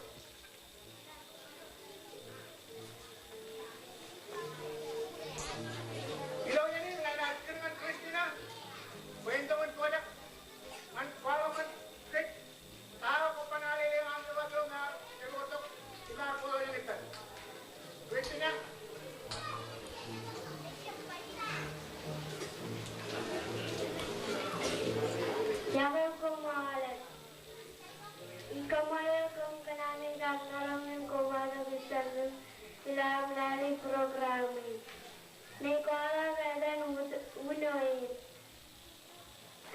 Ilo iien in ña inaaj kūr ñan Christina bwe en itok in pojak ñan kwaḷọk ñan kōj ta eo kobban alele eo an ḷap eo me ear kōttok im ear bōktok jān ippān. Christina. Iọkwe koṃ aolep. Im kōṃṃool eok kōn aō naaj maroñ in kobatok ippān ilo aō lale program in. Ij kwaḷọk etan uno in.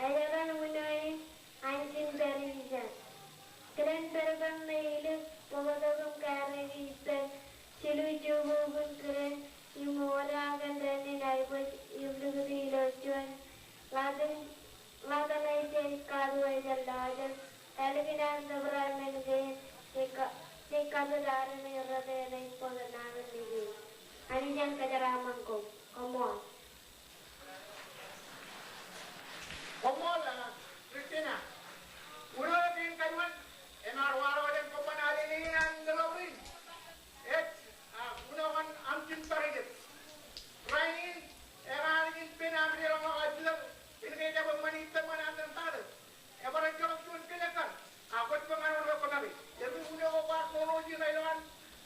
Etan uno in, Anjin Parijan. Kōn pād ippān ṇe ilo bōktok im kōrā ippān jilu jukukun kōrā im ewōr aō kōn dān in aikuj im likūt ilo juon Latin, Latin ej kato ej lọjọñ. Ālikin an temporary men kein, ej ka, ej kato armej rot eṇ ej bōk nañinmej. Anij en kōjeraaṃṃan koṃ. Koṃṃool. Koṃṃool, ah, Christina. Uno eo kein kajuon, im ear waḷọk jān kobban alele in an ḷap in. Ej, ah, uno an Anjin Parijan. Rainin, ekar ej pen aō rej ḷọk aō jilōk, kōn ke ejjab eṃṃan ippān ṃōṇōṇō an tata. Ebar ejjeḷọk juon kōn ekkar, ak kwōj bōk ñan wōn ke kwō make. Ewi uno ko kwaar ṃool ijin ilo an,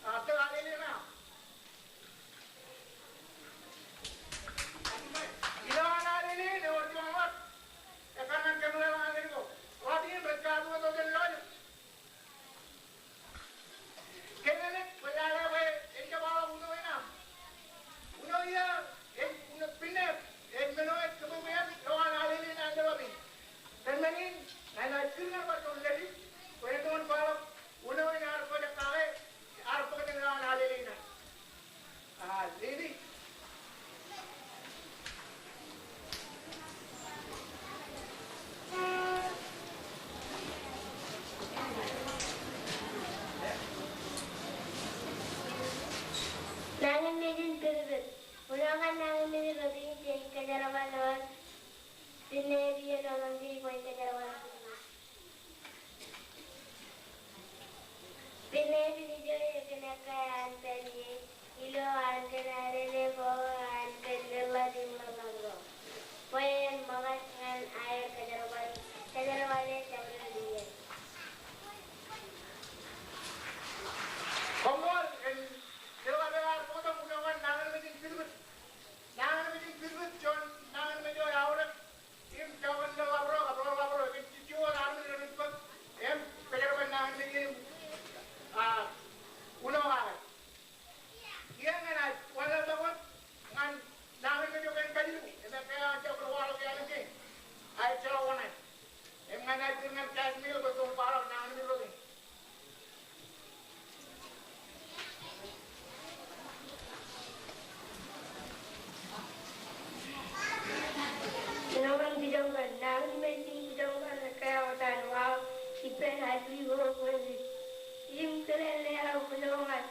ah, tōl alele in aō. Ilo an alele in ewōr juon ḷap. Ekkar ñan kōmeḷeḷe ñan eo. Ḷap in rej kato tok jān lọjọñ. Kōnke kwōj lale bwe en jab waḷọk uno in aṃ. Uno iiō, ej uno pinnep, ej men eo ej kōbwebwean ilo an alele in an ḷap in. Kōn men in, ña inaaj kūr ñan bar juon lady, bwe en itok in kwaḷọk uno in ear pojak kake, ear bōk jān ilo an alele in aō. Ah, lady. Kōn ñan kain meḷeḷe bwe tok kwaḷọk nañinmej ḷọk in. Ilo ṃōn kijoñ kaṇ, nañinmej in kijoñ kaṇ ekkā wōt an waḷọk ippān ajri ko kwōj. Im kilen leḷọk ilo ñan,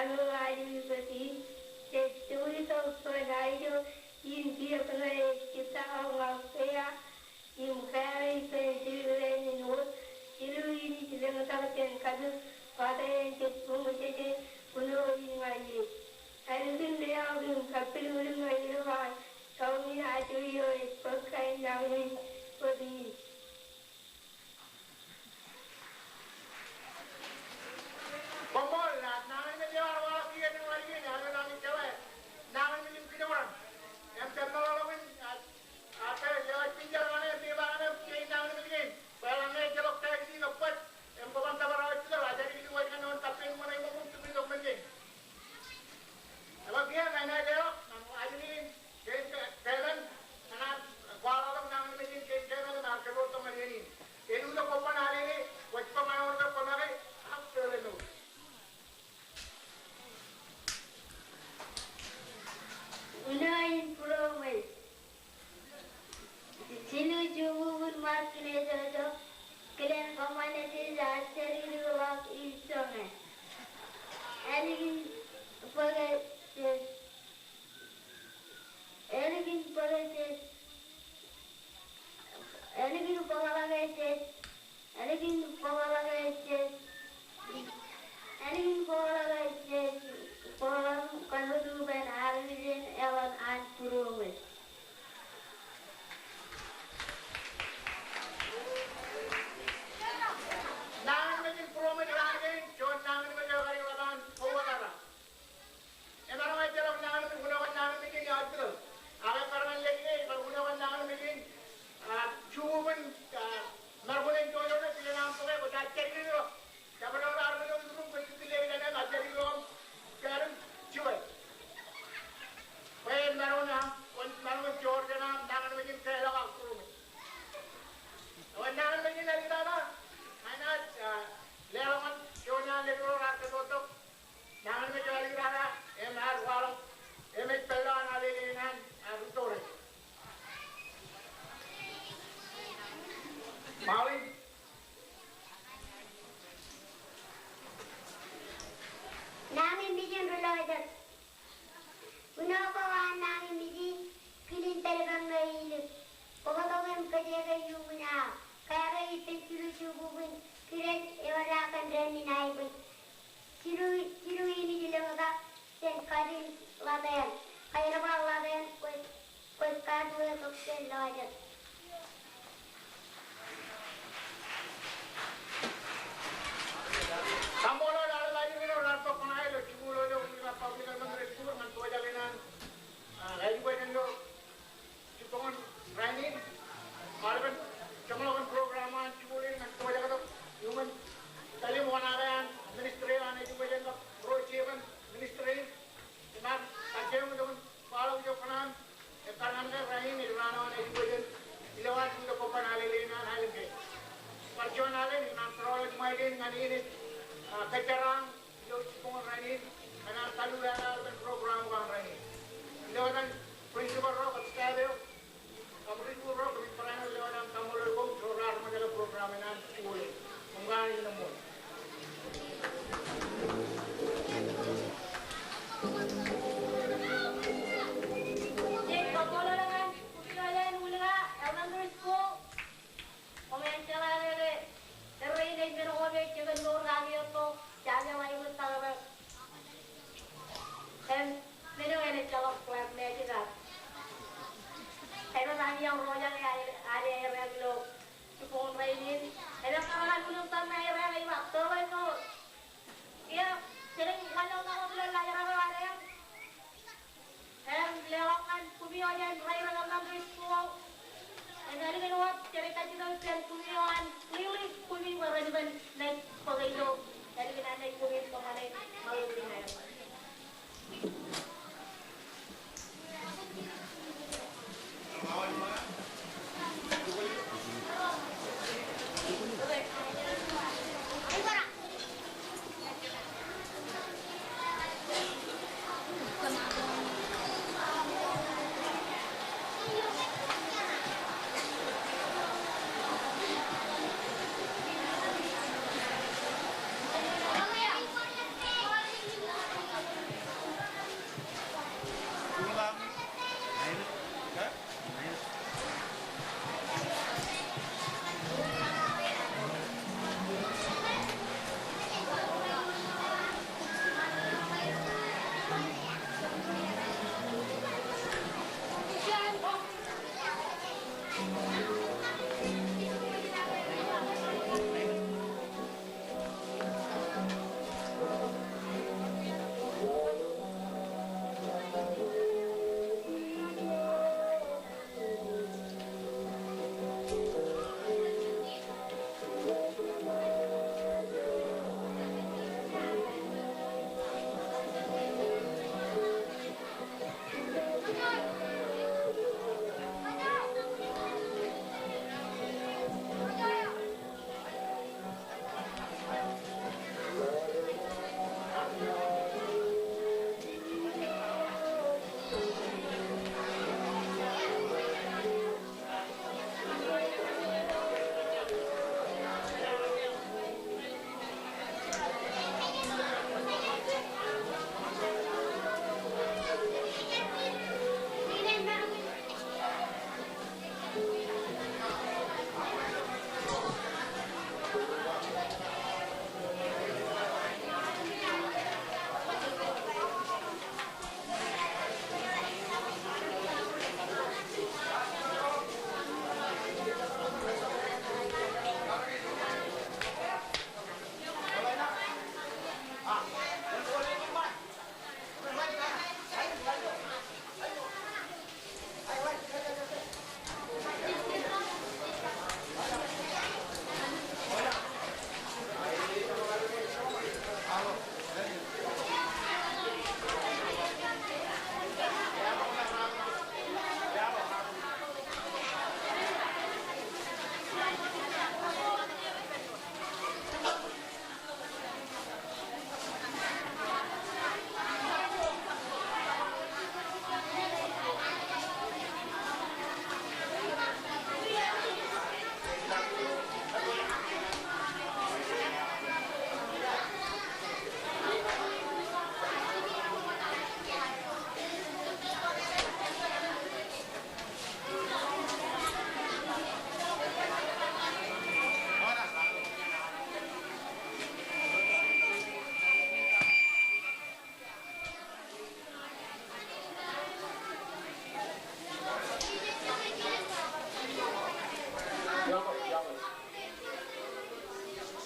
ilo ajri ko kwōj. Jej jokwi tok bwe ṇa ijo in kiiō kōṇaan ej jittak ñan pea im kāālōt ippān jilkinḷọk in wōt, jilu in ej lōñtak jān kajjitōk, wōt jān jet buñjeje, uno in ñan ie. Ālikin leḷọk im kappilōñlōñ ṇe ilo an, tọọrọmjin ajri eo ej bōk kain nañinmej wōt in. Koṃṃool, nañinmej eo ear waḷọk kiiō ṇe ḷọk in, ear ilo an jeḷā nañinmej in kijoñan. Im pād ṃōḷaḷọk in, a, a, pād ilo an pinjel ṇe, im pād ṇe, kein nañinmej kein. Bwe eḷaññe ejjeḷọk tax in ebbōd, im kwōban tōpar aō ej jitōñ, ajri in wōj ñan wōn kappān ṃōṇe ṃōṃ, jukwi tok men kein. Eḷap kiiō, ña ij leḷọk, ñan ajri in, kein ke-, keemān, ñan kwaḷọk nañinmej in kein keemān, im ear kōtwōj tok ñan iien in. Eñin tok kwōban alele, wōj bwe ñan wōn ke kwō make, ak pād ilo. Uno in būroṃōj. Jilu jibukwi ṃōk kinejojo, kilen kōṃṃane jej ajri ḷọk ilo joñan. Ālikin bōke jej, ālikin bōke jej, ālikin bōkḷọk ej jej, ālikin bōkḷọk ej jej, ālikin bōkḷọk ej jej, bōkḷọk kōn utupen armej in eḷap an būroṃōj. Nañinmej in būroṃōj raan kein, juon nañinmej eo kar ḷap an kōwōtata. Emaroñ ejjeḷọk nañinmej, uno kōn nañinmej in ej jitōñ. Ak ej bar ñan lōñ in, ej bar uno kōn nañinmej in, a, jukukun, a, markun in jojone, kilen aṃ bōke, kwōj ajri ḷọk. Jabdewōt armej eo iturūṃ, kwōj kile ilañ im ajri ḷọk, pād im jiwe. Bwe maroñ aṃ, kwōn maroñ joor jān aṃ nañinmej in kālọk ak būroṃōj. Eo nañinmej in āliktata, ña inaaj, a, leḷọk ñan juon eo an lelōñ ro raar kōtwōj tok. Nañinmej eo āliktata, im ear waḷọk, im ej pād ilo an alele in an, a, rūttoḷe. Maolin. Nañinmej in ri-lọjōn. Uno ko an nañinmej in, kilin pād ippān ṇe ilōñ. Bōktok im kōjeke iuṃwin aō. Kāālōt ippān jilu jibukwi in, kilen ewōr aō kōn dān in aikuj. Jilu, jilu in ej lōñtak jān kajin ḷap eṇ. Kōjerbal ḷap eṇ, kwōj, kwōj katuwe tok jān lọjōn. Kaṃṃoolol aolep ajri ro raar tokōṇae ilo jikuuḷ eo ilo Wūjibap Public Elementary School ñan pojak in an, a, education ilo jibboñōn rainin. Aolepen jeṃḷọkin program eo an jikuuḷ in ñan pojak tok iuṃwin pālle im wōṇāāl eo an ministry eo an education kab ro jeban ministry in. Im ear kajjioñ itok im kwaḷọk ijo kōṇaan ekkar ñan ke rainin ej raan eo an education ilo an itok kobban alele in an aelōñ kein. Bar juon alen im ear tōrọọl ṃae kein ñan in ej, a, kōjeraṃ ilo jibboñōn rainin, kōn an kaluuḷ aolepen program eo an rainin. Ilo etan principal ro kab staff eo, kab ri-jikuuḷ ro, kōmij barāinwōt ilo etan kaṃṃoolol koṃ, ro raar ṃōjale program in an jikuuḷ in. Koṃ kanooj in eṃṃool. Jej kaṃṃoolol ñan Kukilolen Uliga Elementary School. Koṃ ejjeḷā ke, ke, ke rein ej men ko me jekōn mour kake etto, jab eḷap aikuj tōpar. Im men eo en ejjeḷọk black magic ak. Āinwōt ami roñjake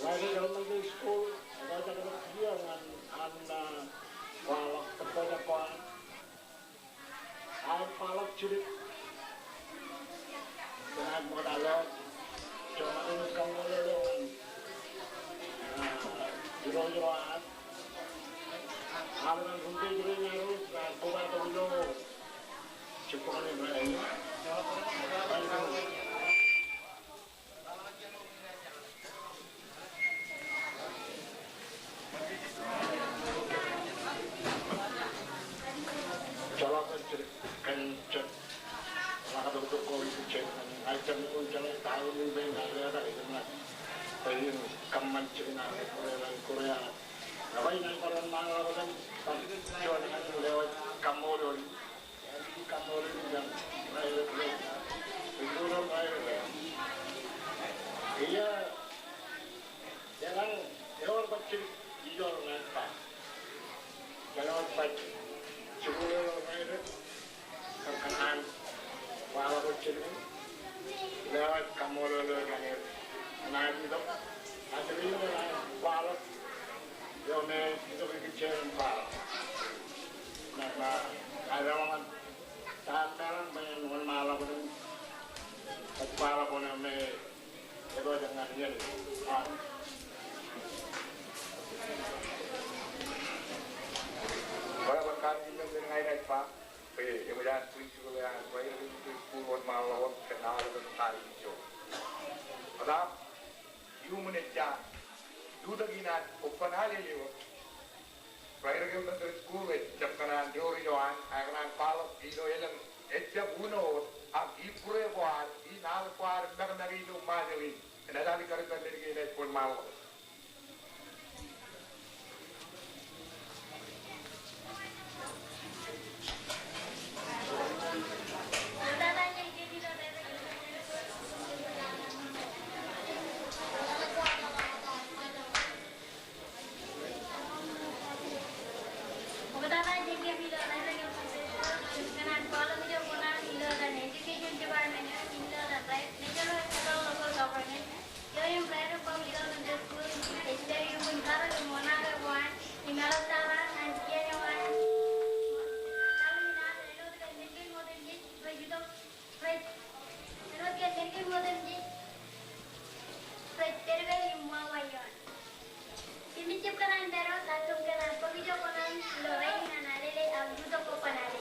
Ḷadik Elementary School, ej pojak tok kiiō ñan an, ah, kwaḷọk, ej pojak ko an. Aet kwaḷọk jidik. Kōn aet ṃokta lọk. Jemaroñ kaṃṃoolol eo an, ah, irooj ro ad. Aolep an rūṃpej rein ad, ah, kobatok ilo jibboñ in rainin. Jeḷā bwe jen kōn jet ḷaktok ko ilo jet, ña ij jab lukkuun jeḷā ta eo in bwe ña letak ijin ña bwe in kōṃṃan jikin ad, Korea, Korea. Ña bwe inaaj bar wōnṃaanḷọk kōn bar juon ñan lewōj kaṃṃoolol. Kaṃṃoolol in kōn raelep eo. Ilo raelep eo. Iiō, eḷaññe ewōr baj jidik ijoor ñan ba, eḷaññe baj jidik ijoor raelep, kōn kōṇaan kwaḷọk eo jidik in, lewōj kaṃṃoolol eo ñan er. Ñan itok, ajri eo an kwaḷọk eo me itok ikijjien kwaḷọk. Ña, ña, ña ij lewōj ñan ta eo me eḷaññe bwe en wōnṃaanḷọk kōn, ej kwaḷọk wōn eo me ej pojak ñan iien. Ah. Bwe bar kar jilōk ñan ña inaaj ba bwe eṃōj an principal eo an Rairek Elementary School wōnṃaanḷọk wōt kōn aolepen ta in ijo. Eḷap, iuṃwin ejja, jutak in an okpan Alele wōt, Rairek Elementary School ej jab kōṇaan door ijo an, ak kōṇaan kwaḷọk ilo elōñ, ejjab uno wōt, ak ibūrō ko ad, im aolep ko ad ṃakṃake ilo Ṃajeḷ in, enaaj alikkar ippān men kein ej wōnṃaanḷọk. Oktak eo an ilo Rairek Elementary School, kōṇaan kwaḷọk ijo kōṇaan ilo etan Education Department, ilo etan Rairek, Rairek Local Government, ioon Rairek Public Elementary School, ej pād iuṃwin karōk im wōṇaake ko an, im eḷaptata ñan iien eo an. Āinwōt ke men kein otemjej rej itok, rej, āinwōt ke men kein otemjej rej pād bwe im wawa ioon. Im ij jab kōṇaan pād wōt, ak kōm kōṇaan bōk ijo kōṇaan ilo rainin an Alele, ak iutok okpan Alele.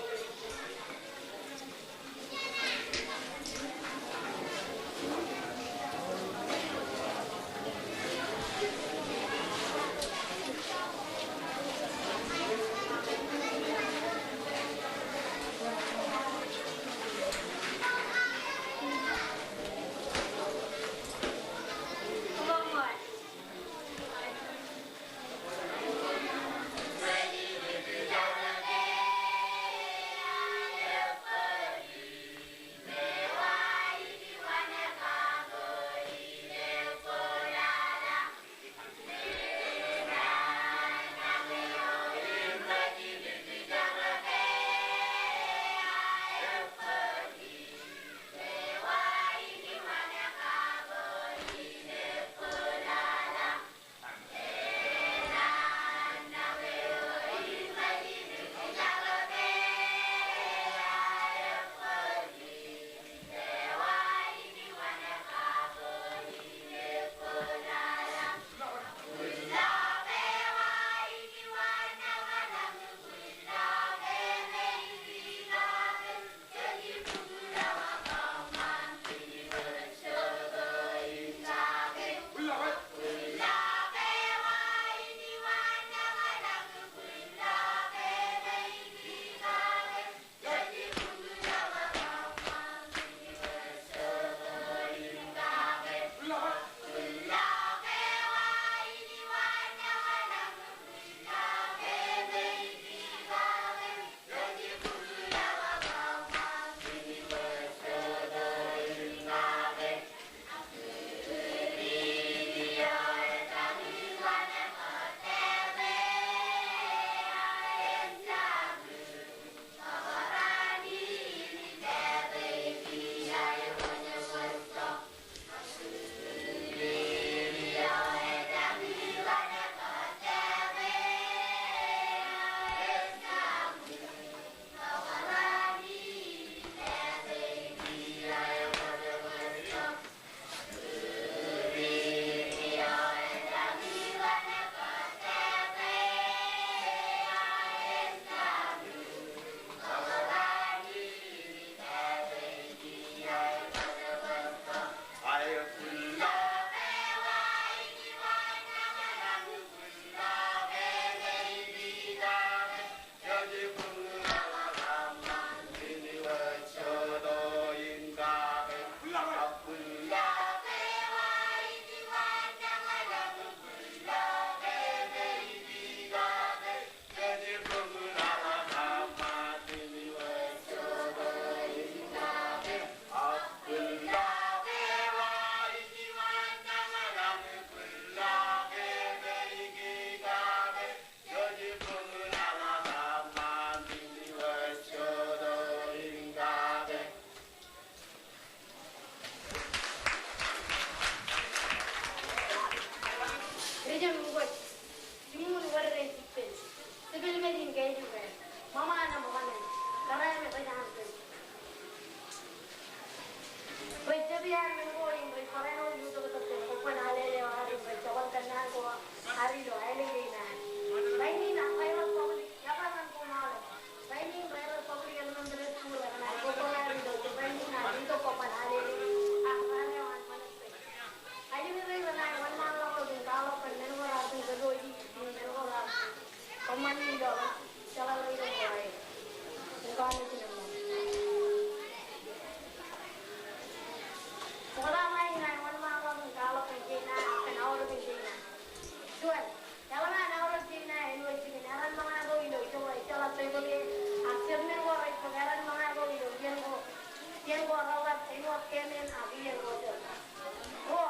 Jen uwōj, jiṃṃun wōr rej ippān, jepel men in kajipañ, ṃōṃaan aṃ kaṇ, kōrā me kōjañin. Rej jab iaan men ko im rej barāinwōt ilo tōktak jān kobban alele eo ad im rej jab kōnnaan ko ad ilo aelōñ kein ad. Rainin ak rej bar public, iọkwe ñan koṃ aolep. Rainin rej bar public elementary school ekōṇaan kobban ad ilo, rainin ad ilo kobban alele ak raan eo an ṃanit. Aelōñ eo rej kōṇaan wōnṃaanḷọk ḷọk im kwaḷọk kōn men ko raar kōtooji im men ko raar kōṃṃani ilo jeḷā ro ilo ṃool. Im kwaḷọk kōn men ko. Ṃokta ṇa inaaj wōnṃaanḷọk im kwaḷọk kōn China ak kōn aolepen China. Juon, eḷaññe an aolep China āinwōt jikin eran ṃōñā ko ilo ijeḷā, ijeḷā tōpake, ak jet men ko rej bōk eran ṃōñā ko ilo iien ko, iien ko reḷap āinwōt kemān ak iien ko jet. Ruo,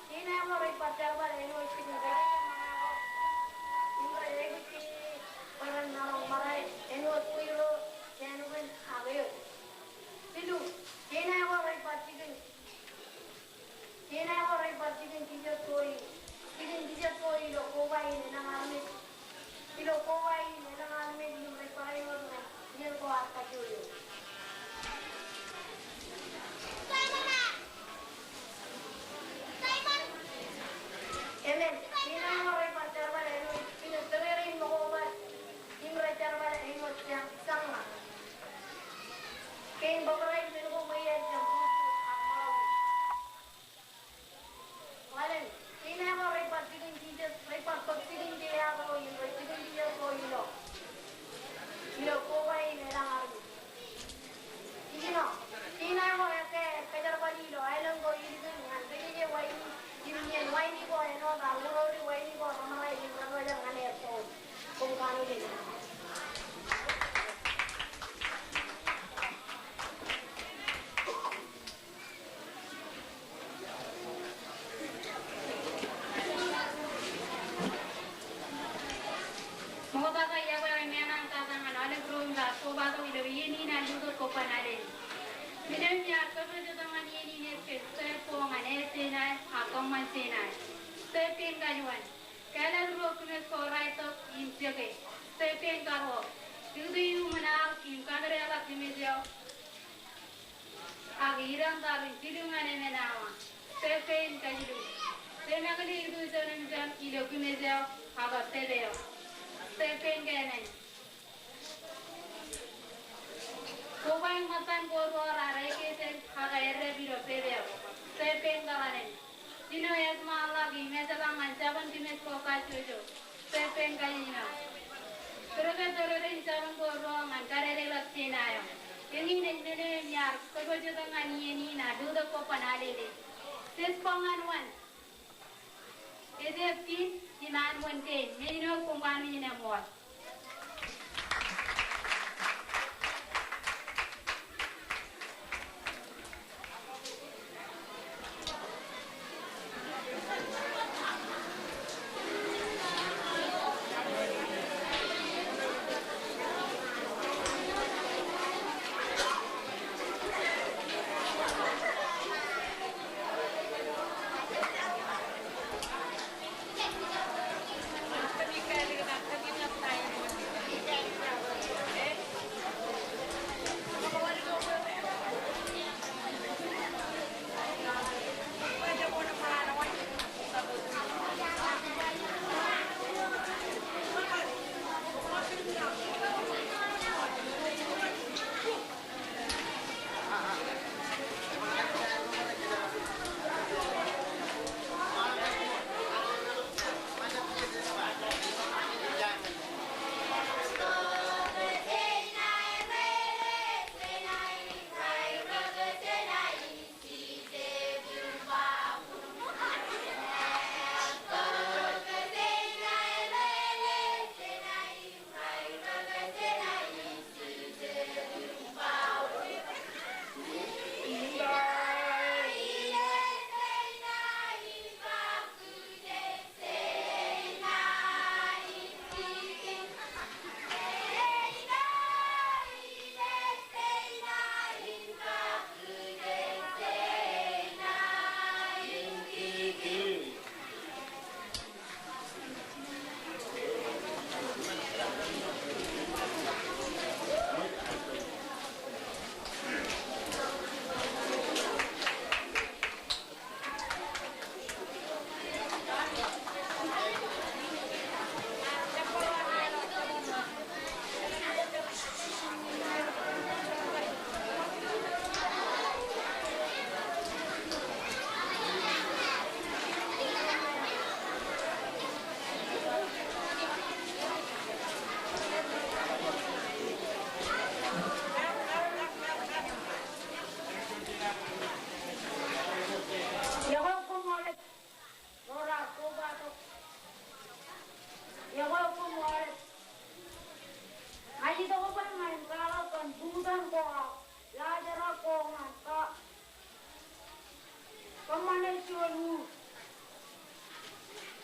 China ko rej bar jerbal āinwōt jikin rej ṃōñā ko im rej aikuj bwe ren maroñ ṃōrā āinwōt bwiro, jānukun ak eoon. Jilu, China ko rej bar jikin, China ko rej bar jikin jijet ko i, jikin jijet ko ilo koba in elōñ armej. Ilo koba in elōñ armej im rej bar āinwōt ñan iien ko ad kajjojo. Amen. China ko rej bar jerbal āinwōt jikin tōrerein ṃokobad im rej jerbal āinwōt jañ, jañḷọk. Kein bōbrae men ko ṃweied jān bubu ak ṃōḷaut. Ḷalem, China ko rej bar jikin jijet, rej bar bōk jikin jea ko im rej jikin jijet ko ilo, ilo koba in elōñ armej. Jiljino, China ko ekkā kōjerbali ilo aelōñ ko ilikin ñan kōjeje waini im iien waini ko āinwōt ak ḷoḷoḷi waini ko reṃōḷā im reṃōḷā ñan er toon. Koṃ kanooj. Ṃokta ke iọkwe im meḷeḷein kōtaan ñan aolep ro im raar kobatok ilo iien in an lutōk kobban alele. Meḷeḷein iar kōpooj tok ñan iien in ej ke step ko ñan e China ak kōṃṃan China. Step kein kajuon. Kāālōt ruo kōmij ko raar itok im jeke. Step kein karuo. Utue iuṃwin aō im kōmij deḷọñ kōmij eo. Ak idañ tar in jilu ñan emān awa. Step kein kajilu. Tōmakūt itujuon im juon ilo kōmij eo ak step eo. Step kein kaemān. Koba in ṃōttan ko ruo raar ekkā jān ak errep ilo step eo. Step kein karanen. Jino ej ṃaanḷọk im ejjeḷọk ñan jabōn kōmij ko kajjojo. Step kein kajjino. Tōrrep tōrrep in jabōn ko ruo ñan kadedeḷọk China eo. Eñin ej men eo im iar kōpooj tok ñan iien in an lutōk kobban alele. Jet bōk ñan wōn. Ej ej tin im an wōn kein. Men eo koṃ kanooj in eṃool.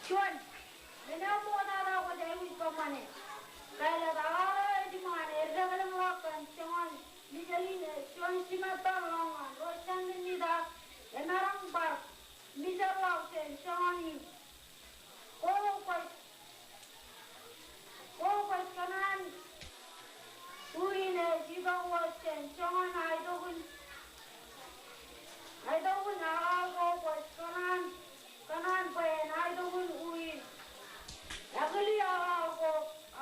Juon, men eo ṃoktata kwōj aikuj kōṃṃane. Kaelōt, aḷaḷ eo ejiṃaan eddeḷọñḷọk kōn joñan mijak in ej juon jimettoḷọk ñan ro jān men in ta emaroñ bar mijak ḷọk jān joñan in. Ko kwōj, ko kwōj kōṇaan u in ej itok wōt jān joñan aetokan, aetokan aḷaḷ ko kwōj kōṇaan, kōṇaan bwe en aetokan u in. Ekili aḷaḷ ko,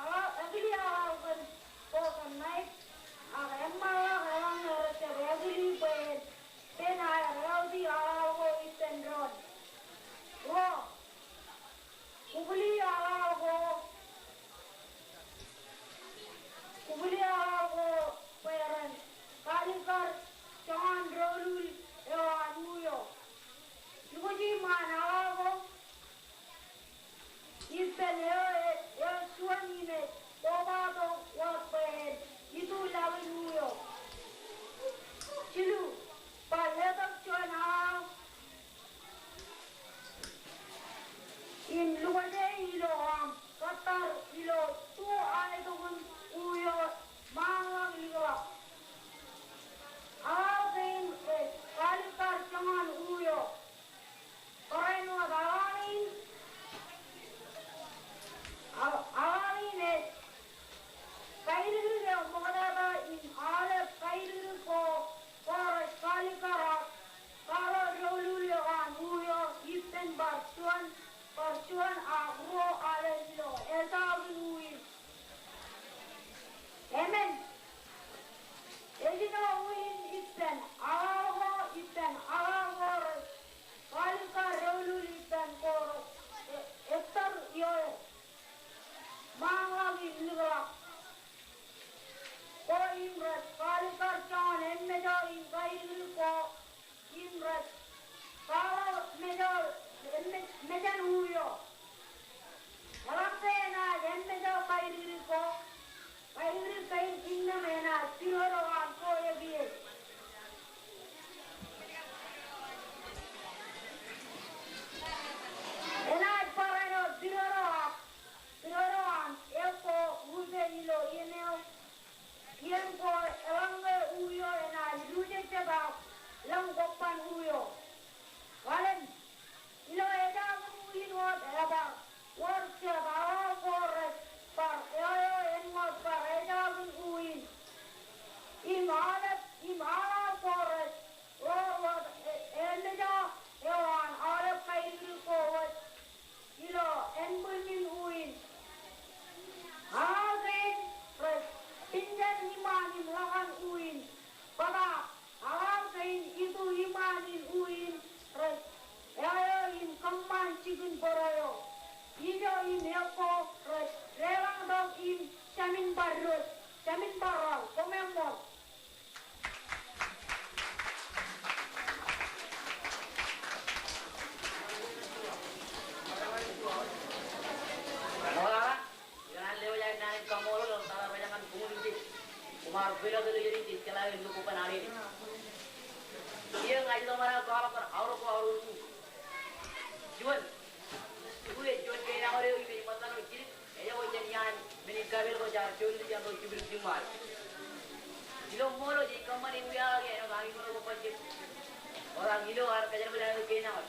aḷaḷ, ekili aḷaḷ kōn, ko kōn knife, ak eṃṃanḷọk eḷaññe rejjab ekili bwe en pen aer eoti aḷaḷ ko ippān doon. Ruo, kubwili aḷaḷ ko, kubwili aḷaḷ ko bwe ren kalikkar joñan doulul eo an u eo. Lukkuun iṃaan aḷaḷ ko ippān eo, eo juon im ej topato wōt bwe en itu laḷ in u eo. Jilu, bar letok juon aḷaḷ im lukkuun ilo aṃ kōttar ilo tu aetokan u eo ṃaanḷọk likḷọk. Aḷaḷ kein ej kalikkar joñan u eo. Barāinwōt aḷaḷ in, aḷ-, aḷaḷ in ej kaidikdik eo ṃoktata im aolep kaidikdik ko, ko rej kalikkar ak kwaḷọk doulul eo an u eo ippān bar juon, bar juon ak ruo alen ilo etaak in u in. Amen. Ej ilo u in ippān aḷaḷ ko, ippān aḷaḷ ko rej kalikkar doulul ippān ko rej e-, ettōr ioer. Ṃaanḷọk im likḷọk. Ko im rej kalikkar joñan emmejo im kaidikdik ko im rej kwaḷọk mejo, me-, mejan u eo. Eḷaññe enaaj emmejo kaidikdik ko, kaidikdik kein innām enaaj pidodo an ko ekiiō. Enaaj barāinwōt pidodo ak pidodo an ekko rupe ilo iien eo. Iien ko eḷaññe u eo enaaj lujejjet ak lōñ kobban u eo. Alen, ilo etaak in u in wōt ebar wōr jet aḷaḷ ko rej bar eo eo en wōt bar etaak in u in. Im aolep, im aḷaḷ ko rej ḷoor wōt e-, emmejo eo an aolep kaidikdik ko wōt ilo ānbwinnin u in. Aḷaḷ kein rej pinjen iṃaan im ḷọkan u in. Bōtaab, aḷaḷ kein itu iṃaan in u in rej eo eo im kōṃṃan jikin bōro eo. Ijo im ekko rej deḷọñtok im jāmin bar dot, jāmin bar raḷ, koṃeṃṃool. Ṃool aḷa, ikōṇaan lewōj aer naan in kaṃṃoolol eo tata rej ñan buñūn in jej. Koṃ ar peḷọk ilo iien in jej jeḷā in lukkuun aḷ in. Iiō ña ij itok ṃōṇōṇō aolep kōn aorōk ko aorōk in. Juon, u ej juon kein aṃōd eo im ej ṃōttano jidik. Ejako jān iaan men in kapeel ko jaar juon dik jān ro jibdik jiṃṃaad. Ilo ṃool eo jej kōṃṃane wiaḷ ke āinwōt aṃ iṃōṇ ko bajjek. Ewōr aṃ ilo ad kōjerbal aō kein aṃ.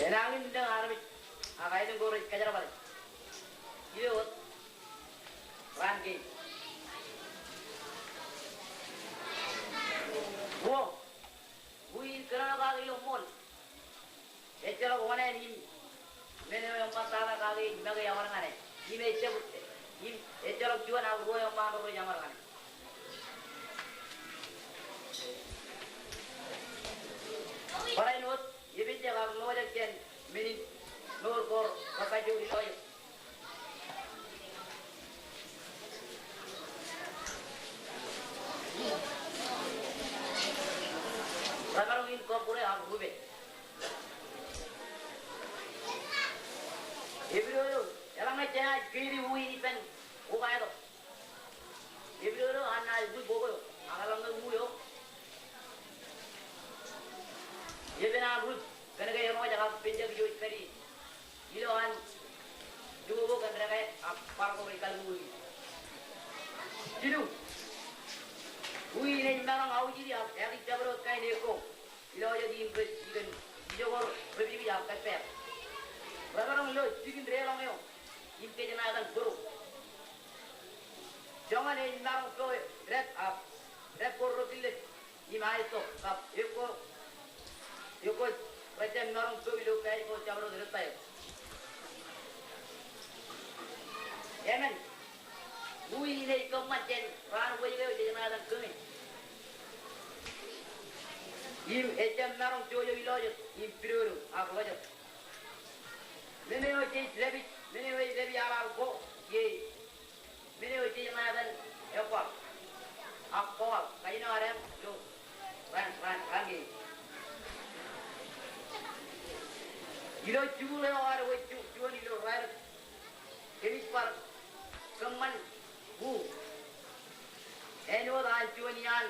Enañin lōñ armej ak aelōñ ko rej kōjerbale. Ilo wōt raan kein. Ruo. Bwe in kōnono kake ilo ṃool. Ejjeḷọk oṇāān im men eo eṃṃantata kake ej make iaṃar ñan e. Im ejjeḷọk, im ejjeḷọk juon ak ruo eṃṃaan ro rej iaṃar ñan e. Barāinwōt, epenjek ak ṇojak jān men in mour ko rej kajjojo ilo aer. Remaroñ in kọkkure ak rupe. Epidodo, eḷaññe jenaaj keidi u in ippān ukaetok. Epidodo an naaj bwe bok eo, ak eḷaññe u eo. Epen an rūtto kōn ke eṃōj kab penjak ijo ej kadi ilo an juon ko kōn deke ak bar ko rej kalbuuj. Jilu, ui in ej maroñ aujidi ak eaakijjabdewōt kain ekko ilo jet in rej ijen ijo ko rej ipij ak kōppāer. Remaroñ ilo jikin deḷọñ eo im kōjṇaatan bōro. Joñan ej maroñ to dāp ak dāp ko rōkilōk im aetok kab ekko, ekko rej jab maroñ to ilo kāāj ko jabdewōt rej ta eo. Emān, ui in ej kōṃṃan jān raan wōjke eo jej ṇa etan kōmij. Im ejjab maroñ jojo ilọjet im pidodo ak ḷọjet. Men eo jej dāpij, men eo ej dāpij aḷaḷ ko, ie men eo jej ṇa etan ekwaḷ ak kōwaḷ, kajin eo ad ilo raan, raan, raan kein. Ilo jikuuḷ eo ad wōj ju-, juon ilo raelep, kōmij bar kōṃṃan u āinwōt an juon iaan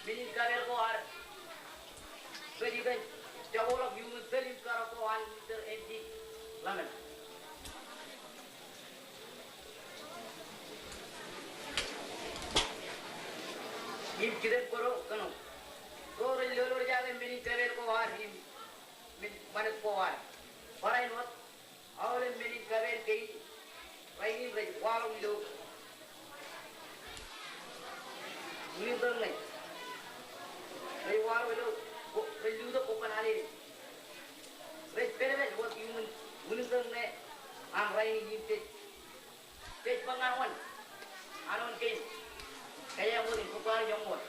men in kapeel ko ad rej itan jokwaḷọk iuṃwin tōl im karōk ko an Mister N T Lemon. Im jitōnbōro kōnono ro rej lolorjake men in kapeel ko ad im men ṃanit ko ad. Barāinwōt aolep men in kapeel kein rainin rej waḷọk ilo winter ṇe. Rej waḷọk ilo, rej lutōk kobban alen. Rej pedped wōt iuṃwin winter ṇe an rainin im jej, jej ba ñan wōn, an wōn kein. Kōjeañ wōt im bōk bar joñoul.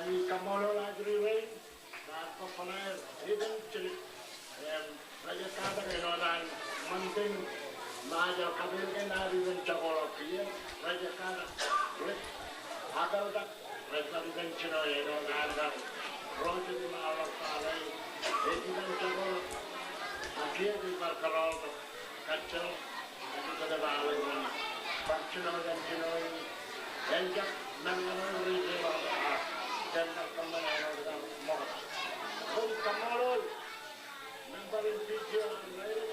Im kaṃṃoolol ajri rein, raar kōṃṃane etan jidik. Im rej ekkatak āinwōt an ṃantin Ṃajeḷ kapeel kein ad itan jokwaḷọk kiiō, rej ekkatak, rej akōltak, rej bar itan jino āinwōt an kar ro jet im aorōk bale ej itan jokwaḷọk. Ak kiiō jej bar kōrọọltok kajjioñ. Bar jino jān jino in, en jab men eo rej jeḷā, ak jen bar kōṃṃan āinwōt kar ṃokta. Im kaṃṃoolol member in P T O an rainin,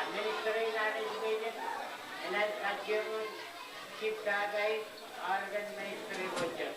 Ministry in Education enaaj kajjioñ in jibtata in aolepen ministry ko jet.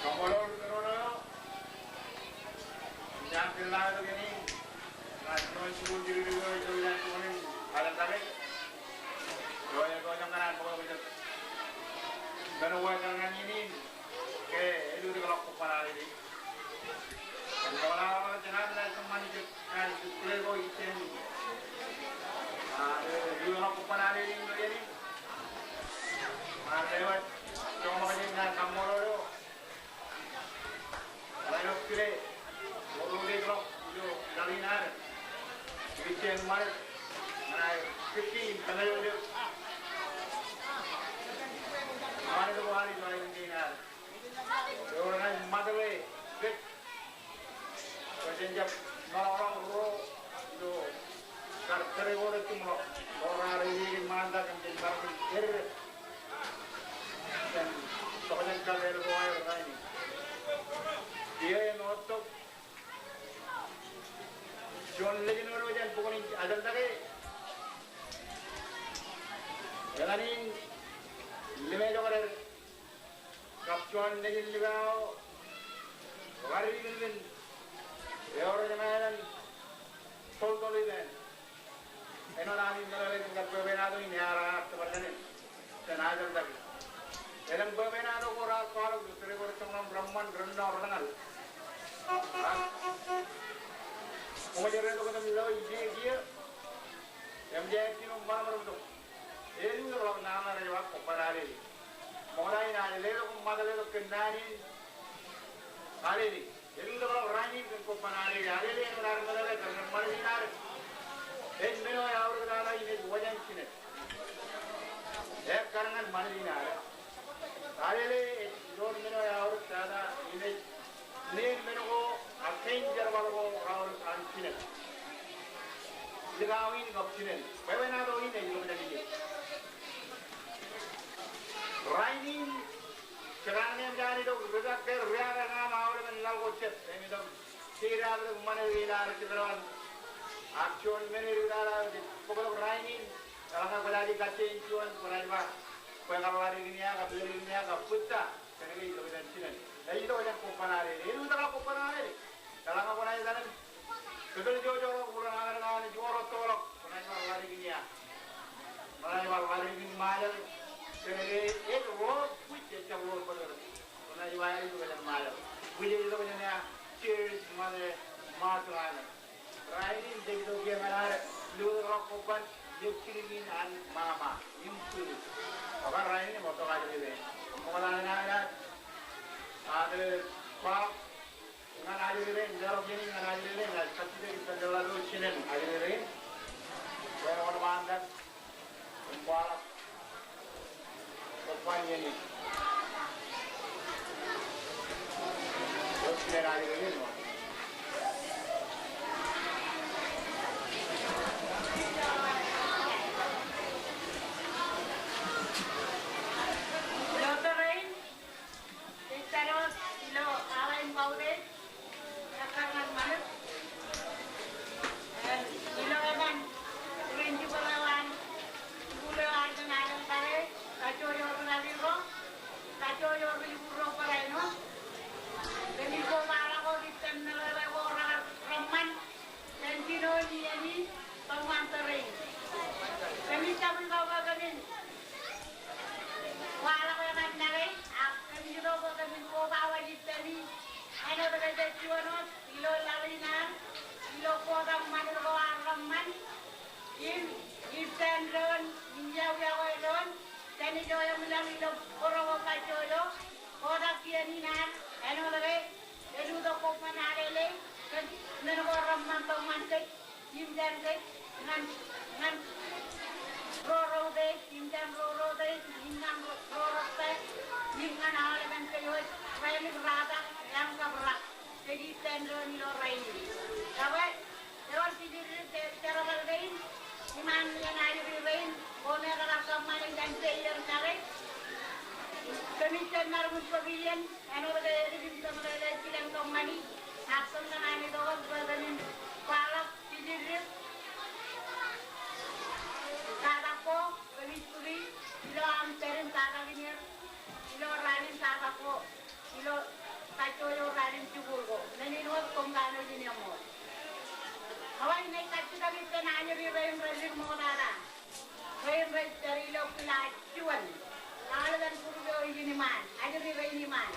Kaṃṃoolol men eo. Im jab kōn ḷọk iien in, ḷọk juon jibūn jiljilimjuon eo ilo juon in ajantake. Eo ej kōjeañ kōn an bōktok. Men eo ej kōjeañ kōn iien in, ke elukkuun ḷọk kobban Alele. Im ḷọk ḷọk jān an ḷọk kōṃṃan ijin. An, play ko iien. A, e, ilo ḷọk kobban Alele in ilo iien in. A, lewōj joñak in an kaṃṃoolol eo. Ḷọk ilo kile. Ḷọk ilo kile ḷọk ilo laḷ in ad. Iien ṃade. Ñan aer fifteen, kōmeḷeḷe. Ṃade ko ad ilo aer in ad. Ewōr ñan ṃatōḷe pet. Kwō jen jab ṃōḷọkḷọk ro ilo kar tōre ko rejiṃḷọk. Ro raar eñin ṃaantak im jen bar kōn eddo. Jen tokjān kab eddo aer rainin. Kiiō en wōt tok. Juon lejin eo jen bōk in ajantake. Eñin lime jokded. Kab juon nejin lipao, eo kar ipenpen, eo rej ṃōṇōṇō in toltol ippān. Āinwōt ami meḷeḷe kōn kar bwebwenato in ear ar tōpar jān en, jān ajantake. Elōñ bwebwenato ko raar kwaḷọk ilo tōre ko rejiṃḷọk, reṃṃan, renno, reñal. Koṃ jeḷā tok kōn im lo ije kiiō, im jeañ jino ṃōṇōṇō tok. Elukkuun ḷọk nana rej ba kobban Alele. Ṃokta in ad letok im ṃatōḷ tok kōn naan in Alele. Elukkuun ḷọk rainin kōn kobban Alele. Alele āinwōt ad meḷeḷe kōn ṃanit in ad. Ej men eo eaorōk tata im ej wōj jān jined. Ekkar ñan ṃanit in ad. Alele ej juon men eo eaorōk tata im ej neen men ko Jerbal ko raorōk an jinen. Likao in kab jinen. Bwebwenato in ej ḷotak ijin. Rainin, jekar ñe eṃōj an itok ri-taktō, ri-taktō ñan aolepen laḷ ko jet. Im itok, jeid aō ṃanit ilo ad jekdọọn. Ak juon men eo ri-taktō ej bōktok rainin. Eḷaññe kwōjaje kajjien juon, kwōnaaj ba, bwe kar ḷaddik in ia, kab ḷaddik in ia, kab bōktok. Kōnke ej itok jān jinen. Ej itok jān kobban ad ālele. Ej itok jān kobban ad ālele. Eḷaññe kwōnaaj etanin, kōtōl jojo ro, būruon aō etanin, ej wōr ettoḷọk. Kwōnaaj bar ḷaddik in ia. Kwōnaaj bar ḷaddik in Ṃajeḷ. Kōnke ej wōr bwij, ejjab wōr bōtōktōk. Kwōnaaj ba ej itok jān Ṃajeḷ. Bwij ej itok jān ia, Jersey ṃane, Marshall Islands. Rainin jej itok kiiō ñan ad lutōkḷọk kobban, lōb jilkinnin an ṃaṃa im bwebwe. Ak rainin ṃōttan ajri rein. Ṃokta ñan ad, ad kwaḷọk ñan ajri rein, leḷọk iien in ñan ajri rein, ñan kajjitōk ippān jeḷāḷọkjeṇ in ajri rein. Bwe ewōr ṃaantak im kwaḷọk. Ilo tōre in, ej pād wōt ilo awa in kautiej. Ekkar ñan ṃanit. Im ilo etan principal eo an jikuuḷ eo an jān Ajeḷ kake, kajjojo ri-kaki ro, kajjojo ri-jikuuḷ ro barāinwōt. Kōmij kobaḷọk wōt ippān meḷeḷe ko rekar reṃṃan jān jinoin iien in, bwe ṃan tōre in. Kōmij jab itok bwe kōmin waḷọk etan make, ak kōmij itok bwe kōmin kobaḷọk ippāmi. Āinwōt ke jej juon wōt ilo laḷ in ad, ilo bōktok ṃanit ko ad reṃṃan, im ippān doon, im iọkiọkwe doon, jān ijo eṃwilaḷ ilo bōro ko kajjojo, bōktok iien in ad, āinwōt ke elutōk kobban ad ālele, kōn men ko reṃṃan bwe ṃan kōj. Im jān kōj, ñan, ñan ro routiej, im jān ro routiej, im ñan ro, ro rōkpe, im ñan aolepen kōj wōj, rej likūt ratak, im kab rak. Kōj ippān doon ilo rainin. Kab ewōr jiljino je, jerbal kein, iṃaan iien ajri rein, koṃ ekar kōṃṃane jān peier make. Kōmij jab maroñ in bōk iien, āinwōt ke edik in kōmeḷeḷe jilen kōṃṃani, ak kōm kōṇaan itok wōt bwe kōmin kwaḷọk Jiljiljil. Tata ko, kōmij bōki ilo aṃ pād im tata in er, ilo raan in tata ko, ilo kajjojo raan in jikuuḷ ko. Men in wōt koṃ kanooj in eṃṃool. Kōṃṃani ej kajjitōk ippān ajri rein rej dik ṃoktata. Rein rej pād ilo kilaaj juon. Aolepen group eo ijin iṃaan, ajri rein iṃaan.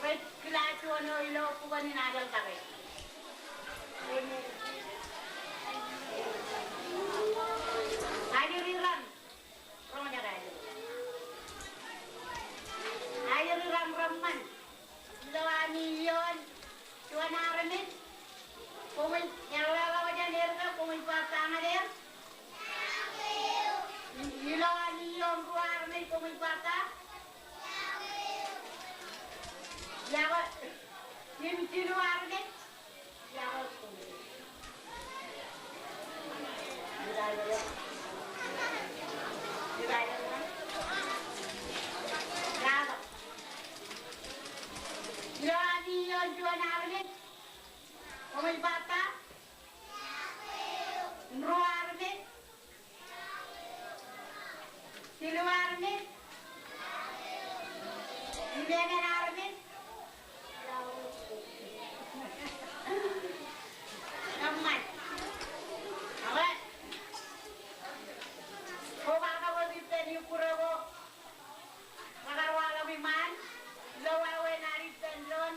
Rej kilaaj juon eo ilo bukwen in Ajeḷ kake. Ajri raṇ, roñjake ajri. Ajri raṇ reṃṃan. Ilo ami ioon juon armej, koṃij, eḷḷā ḷọk jān er ke koṃij ba ta ñan er. Ilo ami ioon ruo armej koṃij ba ta. Iọkwe. Im jilu armej. Iọkwe. Ilo ami ioon juon armej, koṃij ba ta. Im ruo armej. Jilu armej. Im emān armej. Eṃṃan. Ekwe. Kobaḷọk wōt ippān ikkure ko rekar waḷọk iṃaan ilo wāween ad ippān doon.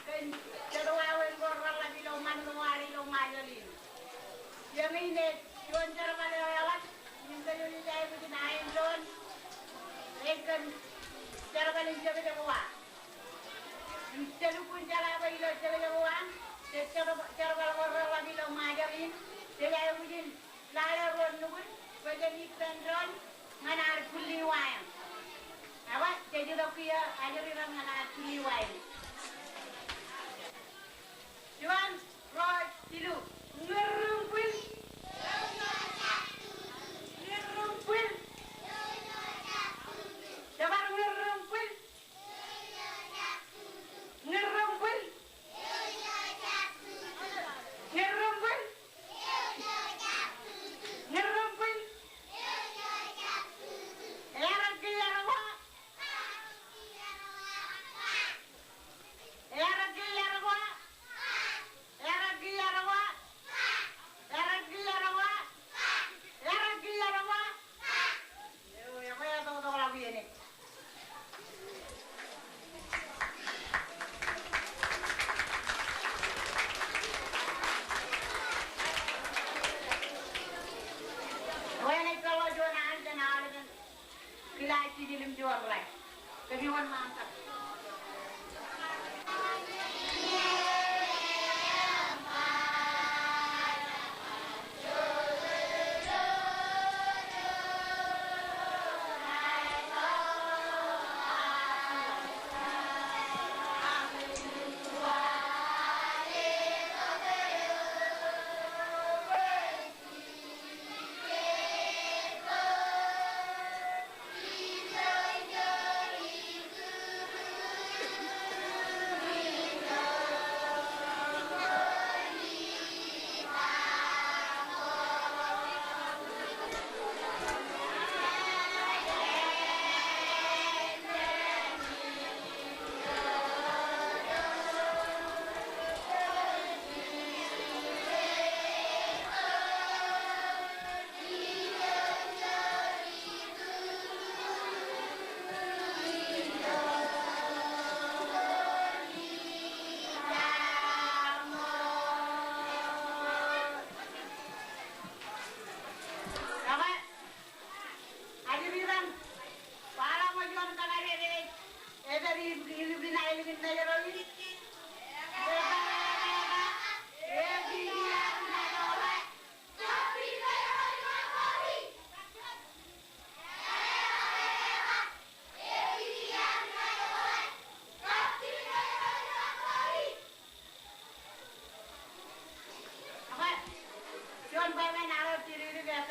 Kōn jet wāween ko reḷḷap ilo ṃanit ko ad ilo Ṃajeḷ in. Eñin ej juon jerbal eo eḷap, im kōj ej aikuj in aendoon. Ej kōn jerbal in jekjek wa. Im jet lukkuun jeḷā bwe ilo jekjek wa, jet jerbal ko reḷḷap ilo Ṃajeḷ in, jej aikuj in lale ruo nukun, bwe jen ippān doon ñan ad killiwaeṃ. Ak jej itok kiiō ajri raṇ ñan ad killiwaeṃ.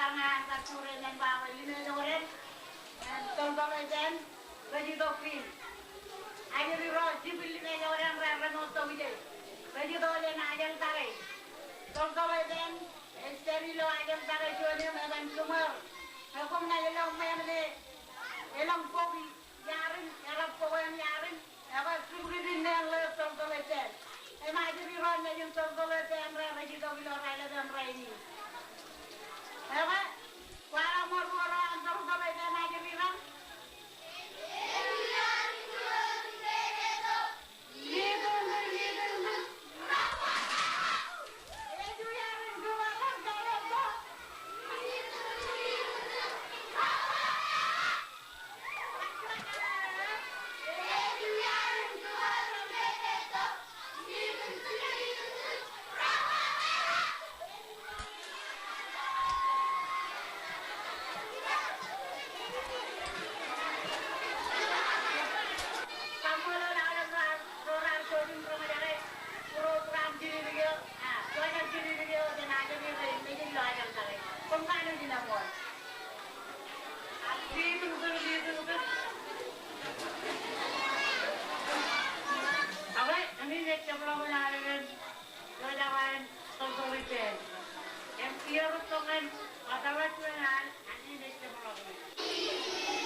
Ña an kajjure men ba rej limeḷọk dān, en tōltōl eo jān rej itok in. Ajri ro jibwin limeḷọk dān raar remoottok ije. Rej itok ilo ajeḷ take. Tōltōl eo jān ej pād ilo ajeḷ take juon im eban kōṃṃool. Ekwe koṃ naaj lọk ṃweeṃ ṇe elōñ bok iarin, eḷap bok eṇ iarin. Ekwe, kūrkūt in ṇe ḷeo tōltōl eo jān. Im ajri ro nejin tōltōl eo jān raar rej itok ilo raelep in rainin. Ekwe, kwaḷọk ṃōk ruo ro an tōltōl eo jān ajri raṇ. Ekwe, eñin ej jab ḷọk ilo aer eo, ilo aer eo, tōltōl eo jān. Im iiō rej tok ñan ṃōttan juon al, eñin ej jab ḷọk ñan.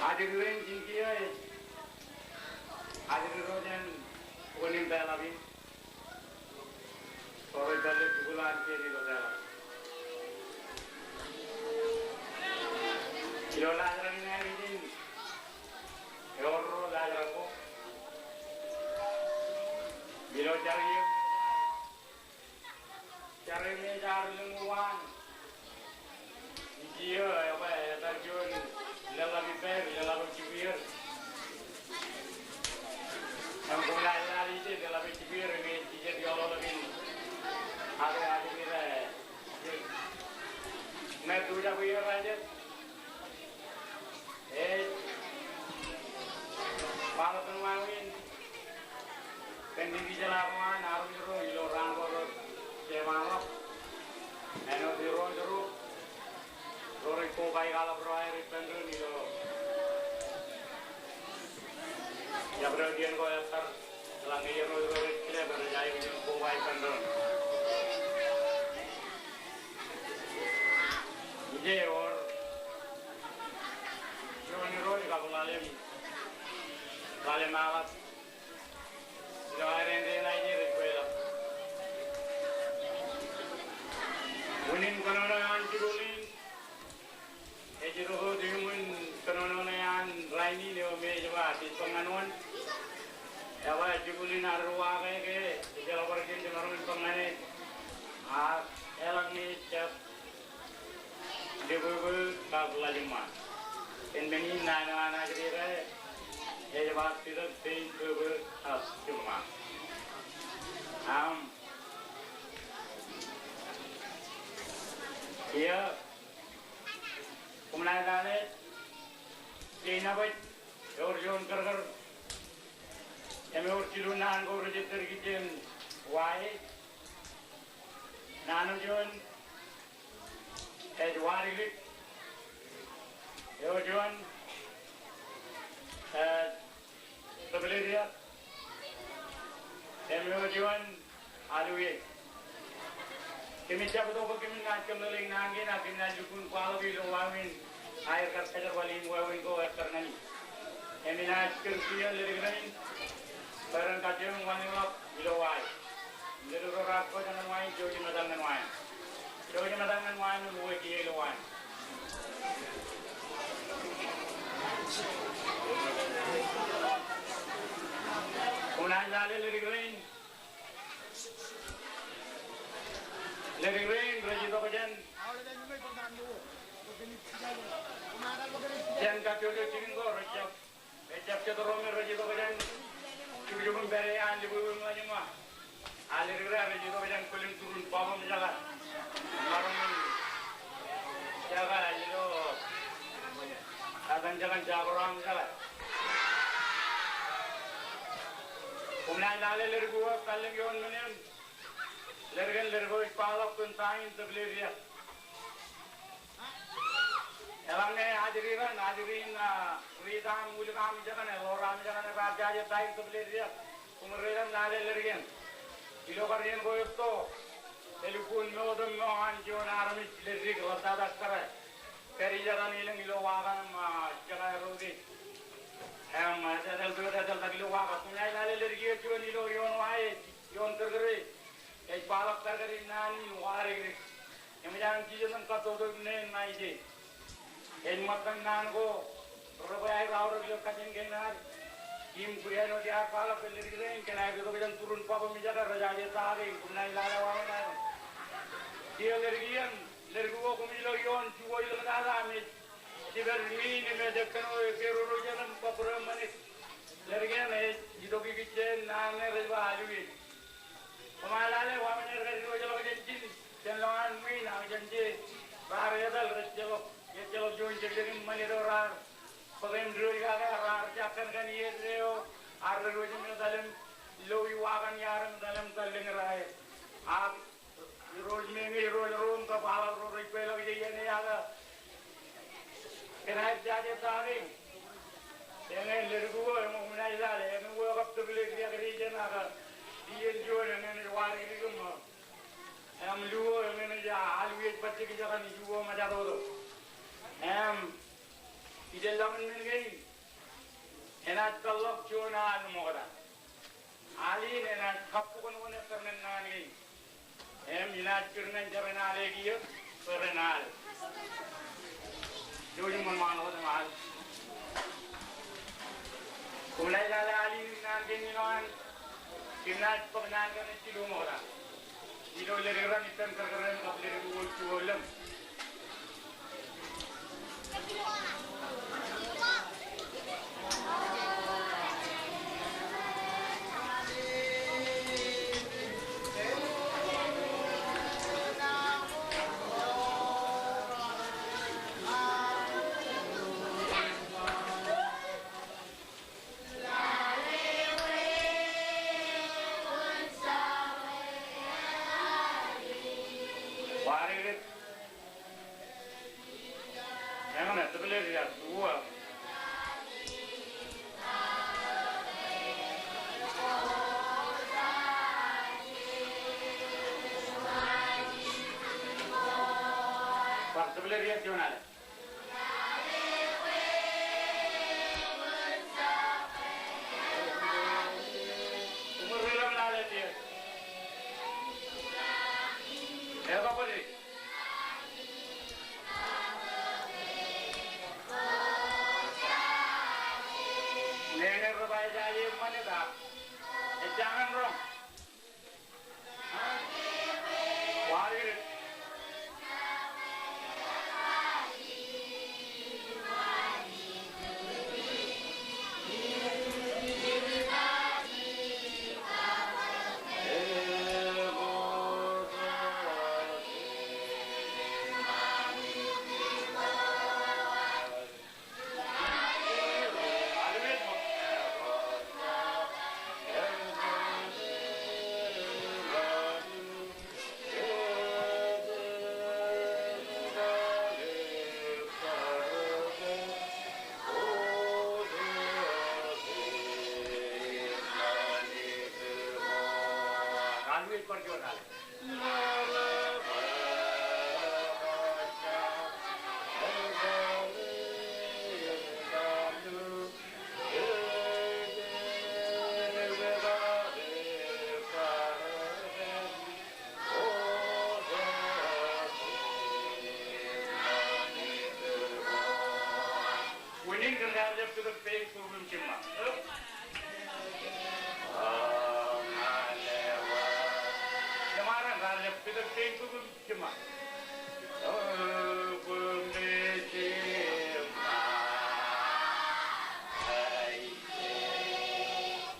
Ajri ro in, jin kiiō ej, ajri ro jān bok in peḷḷọk in. Ro rej pād ilo jikuuḷ an kiiō ilo peḷḷọk. Ilo laajrak in aer ijin, ewōr ro laajrak ko. Ilo jar iiō Jar eo me ej arlōñ ko an. Ij iiō, ekwe, etal juon leḷḷap ippāer, leḷḷap eo jibwier. Im koṃ lale ije, leḷḷap eo jibwier, im ej jijet ioḷoḷọk in. Ake, ake, ake, ake. Ñe tujak iiō rajet. Ej, kwaḷọk kōn wāween. Kōn division eo an armej ro ilo raan ko rej jemaroñ. Āinwōt irooj ro. Ro rej koba ikaḷap ro aer ippān doon ilo. Jabdewōt iien ko etal. Eḷaññe irooj ro rej kile bwe rej aikuj in koba ippān doon. Ije ewōr. Juon irooj kab ḷalem. Ḷalem aḷap. Ilo aer āindein aer rej kweilọk. Unin kōnono eo an jikuuḷ in. Ej itok wōt iuṃwin kōnono ṇe an rainin eo me ej ba, Jej bōk ñan Ej ba jibwilin ad ri waake ke ejjeḷọk bar jen jemaroñ in bōk ñan e, ak eḷaññe ejab lukkuun kab ḷalem eo. Kōn men in naan eo an ajri eo, ej ba pitōk pein bōbō kab jiṃṃa. Aṃ. Iiō, koṃ naaj lale, jein Abwaj, ewōr juon kōrkōr im ewōr jilu naan ko rej ettōr kijjien wa e. Naan eo juon ej wadikdik. Eo juon ej tōplediak. Im eo juon aliwiej. Kōmij jab itok bwe kōmin naaj kōmeḷeḷeik naan kein ak kōm naaj lukkuun kwaḷọk ilo wāween aer kar kōjerbal in wāween ko ettōr ñan e. Im inaaj kūr kiiō leddik rein bwe ren kajjioñ wanlōñḷọk ilo wa e. Leddik ro raar pojak ñan wa in, jouj im etal ñan wa in. Jouj im etal ñan wa in im uwe kiiō ilo wa in. Koṃ naaj lale leddik rein. Leddik rein rej itok jān, jān kajjojo jikin ko rej jab, rej jab jet ro me rej itok jān jukjuk im pād ie an lukkuun ḷalem eo. Ak leddik rein rej itok jān kwōlin turun bab im jekar. Maroñ in jekar ilo etan jekar, jabdewōt im jekar. Koṃ naaj lale leddik ko, kallōñ ioon men in. Leddik in, leddik ko ej kwaḷọk kōn ta in tōplediak. Eḷaññe ajri ran, ajri in, a, riit aṃ, ulik aṃ, jekar, eḷoor aṃ, jekar, ebar jaje ta in tōplediak, koṃ ri ran lale leddik in. Ilo kar iien ko etto, elukkuun moot im ṃōk an juon armej leddik ḷōtata kōrā. Pād ijetaṇ elōñ ilo wa kaṇ im, a, jekar ro ke. Im, a, etal, etal, etal tak ilo wa kaṇ. Koṃ naaj lale leddik eo juon ilo ioon wa e, ioon kōrkōre. Ej kwaḷọk kadkadin naan in wadikdik. Eṃōj an jijet im kattoto im neen ṇa ije. Ej ṃōttan naan ko rej bwe aer aorōk ilo kajin kein ad. Im bwe āinwōt iar kwaḷọk ke leddik rein kōn aer itok jān turun bab im jekar rej jaje ta kein, koṃ naaj lale wāween aer. Kiiō leddik iien, leddik ko koṃij lo ioon juon ḷōmtata im ej jiped ṃwiin im ej kōnono, e, keroro jān im bōk bōro ṃanit. Leddik in ej itok ikijjien naan ṇe rej ba aliwiej. Koṃ naaj lale wāween aer kar irooj ḷọk jān ijin, jān lowaan ṃwiin, ak jān je raar etal, rej jeḷọk, ejjeḷọk juon jekjek im ṃanit eo raar bōk im diwōjkake, raar jakkankan iiet eo, ak rej diwōj im etal im lo i wa kaṇ iar etal im tallōñ er aer. Ak irooj meñe, irooj ro im kab aḷap ro rej kweilọk ije iien e ak kōn aer jaje ta kein. Eñin leddik ko, eṃōj, koṃ naaj lale, eñin uwe kab tōplediak ri jen ak iien juon, eñin ej wadikdik im, im lu ko, eñin ej aliwiej bajjek ijekaṇ, iju ko ṃōjatoto. Im ij lōñ in men kein enaaj peḷḷọk juon al ṃokta. Al in enaaj kabbokbok ettōr ñan naan kein. Im inaaj kūr ñan jabdewōt al e kiiō bwe ren al. Jouj im wōnṃaanḷọk wōt im al. Koṃ naaj lale al in naan kein ilo an. Kōm naaj bōk naan kaṇe jilu ṃokta. Ilo leddik ran ippān kōrkōrāān kab leddik ko juon lōñ. Bar tōplediak juon ale. Meñe rej ba ejaje ṃanit ak Ejjañin roñ. Waad kidik. Unin kōn raar jab pitōk pein bwebwe im jiṃṃa. Jemaroñ raar jab pitōk pein bwebwe im jiṃṃa.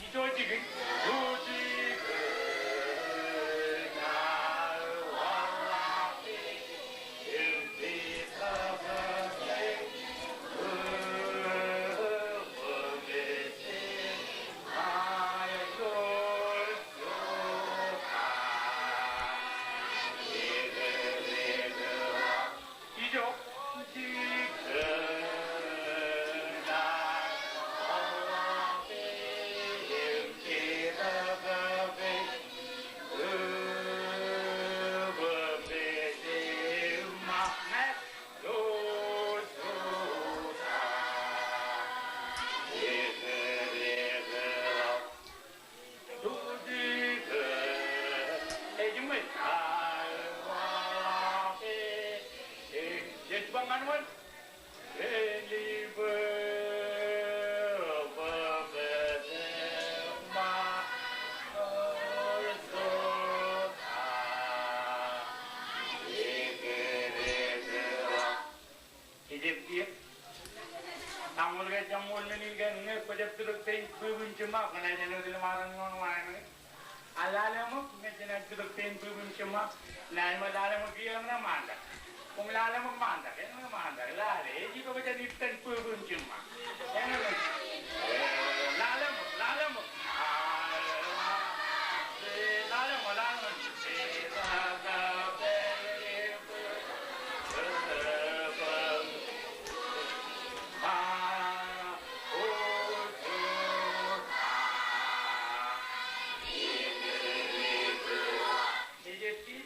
Ijo jikin. Ejab kiiō. Taṃool ke jab ṃool men in ke ñe kwō jab pitōk pein bwebwe im jiṃṃa, kwōnaaj āinwōt ilo maroñ in wōnṃaanḷọk. Ak lale ṃōk, ñe jenaaj pitōk pein bwebwe im jiṃṃa, naaj ṃōk lale ṃōk kiiō ñe ṃaantak. Koṃ lale ṃōk ṃaantak, eñin ṃaantak, lale, ej itok jān ippān bwebwe im jiṃṃa. Eñin. Lale ṃōk, lale ṃōk. Lale ṃōk, lale ṃōk. Ejepti,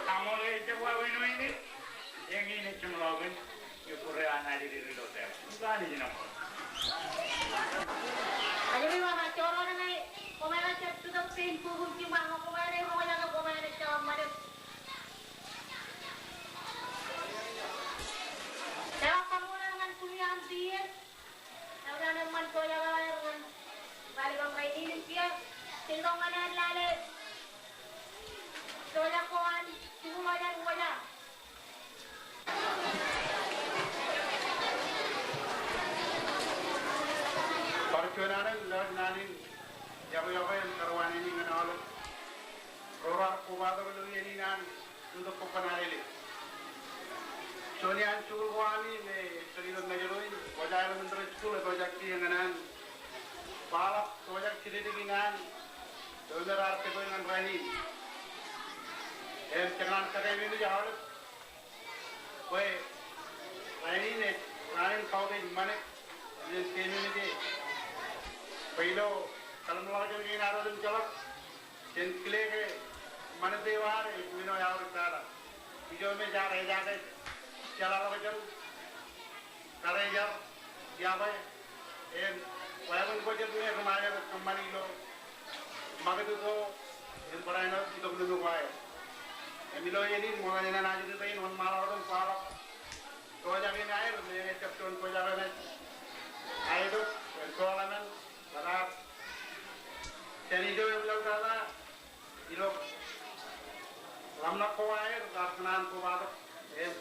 taṃool ke ejjab wāween eo in, eñin ej jeṃḷọkin, ekwōj ro an ajeded ilo tōl. Im kanooj in eṃṃan. Ajri baba, joñan ñe koṃ naaj jab pitōk pein bwebwe im jiṃṃa, ñe koṃ naaj roñjake, koṃ naaj jeḷā ṃanit. Jeḷā kaṃṃoolol ñan kumi aṃ tier. Eḷap an eṃṃan pojak eo aer ñan bar ippaṃ rainin im kiiō, jen ḷọk ñan aer lale pojak ko an jikuuḷ eo an wōja. Bar juon alen, ḷọk naan in iọkwe, iọkwe im kar wāneen in ñan aolep ro raar kobatok ilo iien in an Tok Kōṃṃan Alele. Juon iaan jikuuḷ ko ami me ej ilo Mājro in, Wōja Elementary School, ej pojak kiiō ñan an kwaḷọk pojak jidikdik in an eo me raar tōpar ñan rainin. Im jen kōṇaan kōttāik eṃōj aolep bwe rainin ej raan in kautiej ṃanit, im jen kōmmitōk bwe ilo kōḷmānḷọkjeṇ kein ad otemjeḷọk, jen kile ke ṃanit eo ad ej men eo eaorōk tata. Ijo me jaar ejaake jeḷāḷọkjeṇ, kar ejar iọkwe, im wāween ko jet me ri-Ṃajeḷ rej kōṃṃani ilo ṃakūtkūt ko im barāinwōt itok nuknuk ko aer. Im ilo iien in ṃokta jān an ajri rein wōnṃaanḷọk im kwaḷọk pojak in aer, im eñin ejjab juon pojak eṇ ej aetok, im toḷ emān rej kar Jān ijo im laḷ tata ilo ḷōmṇak ko aer raar kōṇaan kobatok, im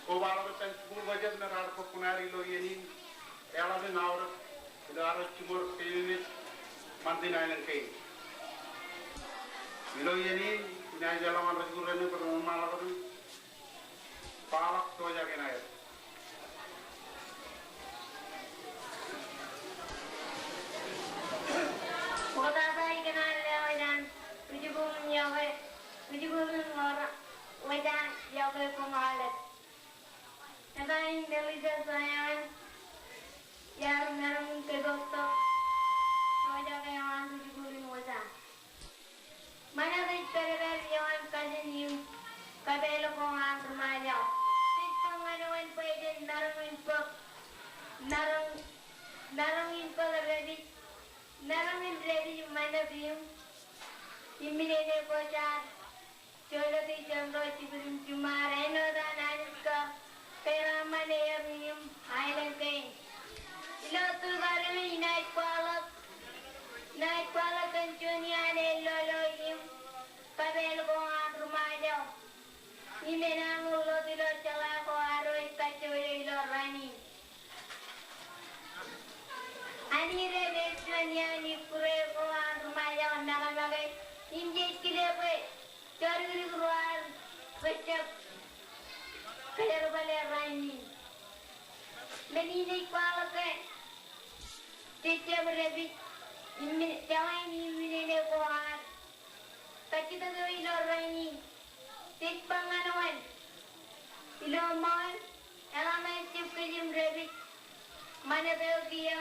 kobatok jān jikuuḷ ko jet me raar bōk kuṇ aer ilo iien in, eḷap im aorōk ilo ad jiṃor kōjepmej ṃantin aelōñ kein. Ilo iien in, inaaj eḷap an rej kūr ren bwe ren ṃaḷotin kwaḷọk pojak in aer. Ṃoktata ikōṇaan lewōj an rijikuuḷ in iọkwe, rijikuuḷ in ḷoor wōj an iọkwe koṃ aolep. Eta in Melissa Zion, iar maroñ in kōpooḷ tok pojak eo an rijikuuḷ in wōj an. Ṃanit ej pād eo an kajin im kapeel ko an ri Ṃajeḷ. Ej kōṇaan wōn bwe jen maroñ in bōk, maroñ, maroñ in bōk dāpij, maroñ in dāpij ṃanit im, im minene ko jaar jolōt ijeṇ ro jibwid im jiṃṃaad āinwōt an Anij kab kōjeraaṃṃan er im aelōñ kein. Ilo tukar eo inaaj kwaḷọk, inaaj kwaḷọk kōn juon iaan āinwōt ilo im kapeel ko an ri Ṃajeḷ im enañin ḷot ilo jeḷā ko ad ej kajjojo ilo rainin. Anij rej pād juon iaan ikkure ko an ri Ṃajeḷ ṃakṃake im jej kile bwe jodikdik ro ad rej jab kōjerbale rainin. Men in ej kwaḷọk ke jej jab dāpij im men, jeḷā in im minene ko ad kajjitōk eo ilo rainin. Jej ba ñan wōn? Ilo ṃool, eḷaññe ejab kōj im dāpij ṃanit eo kiiō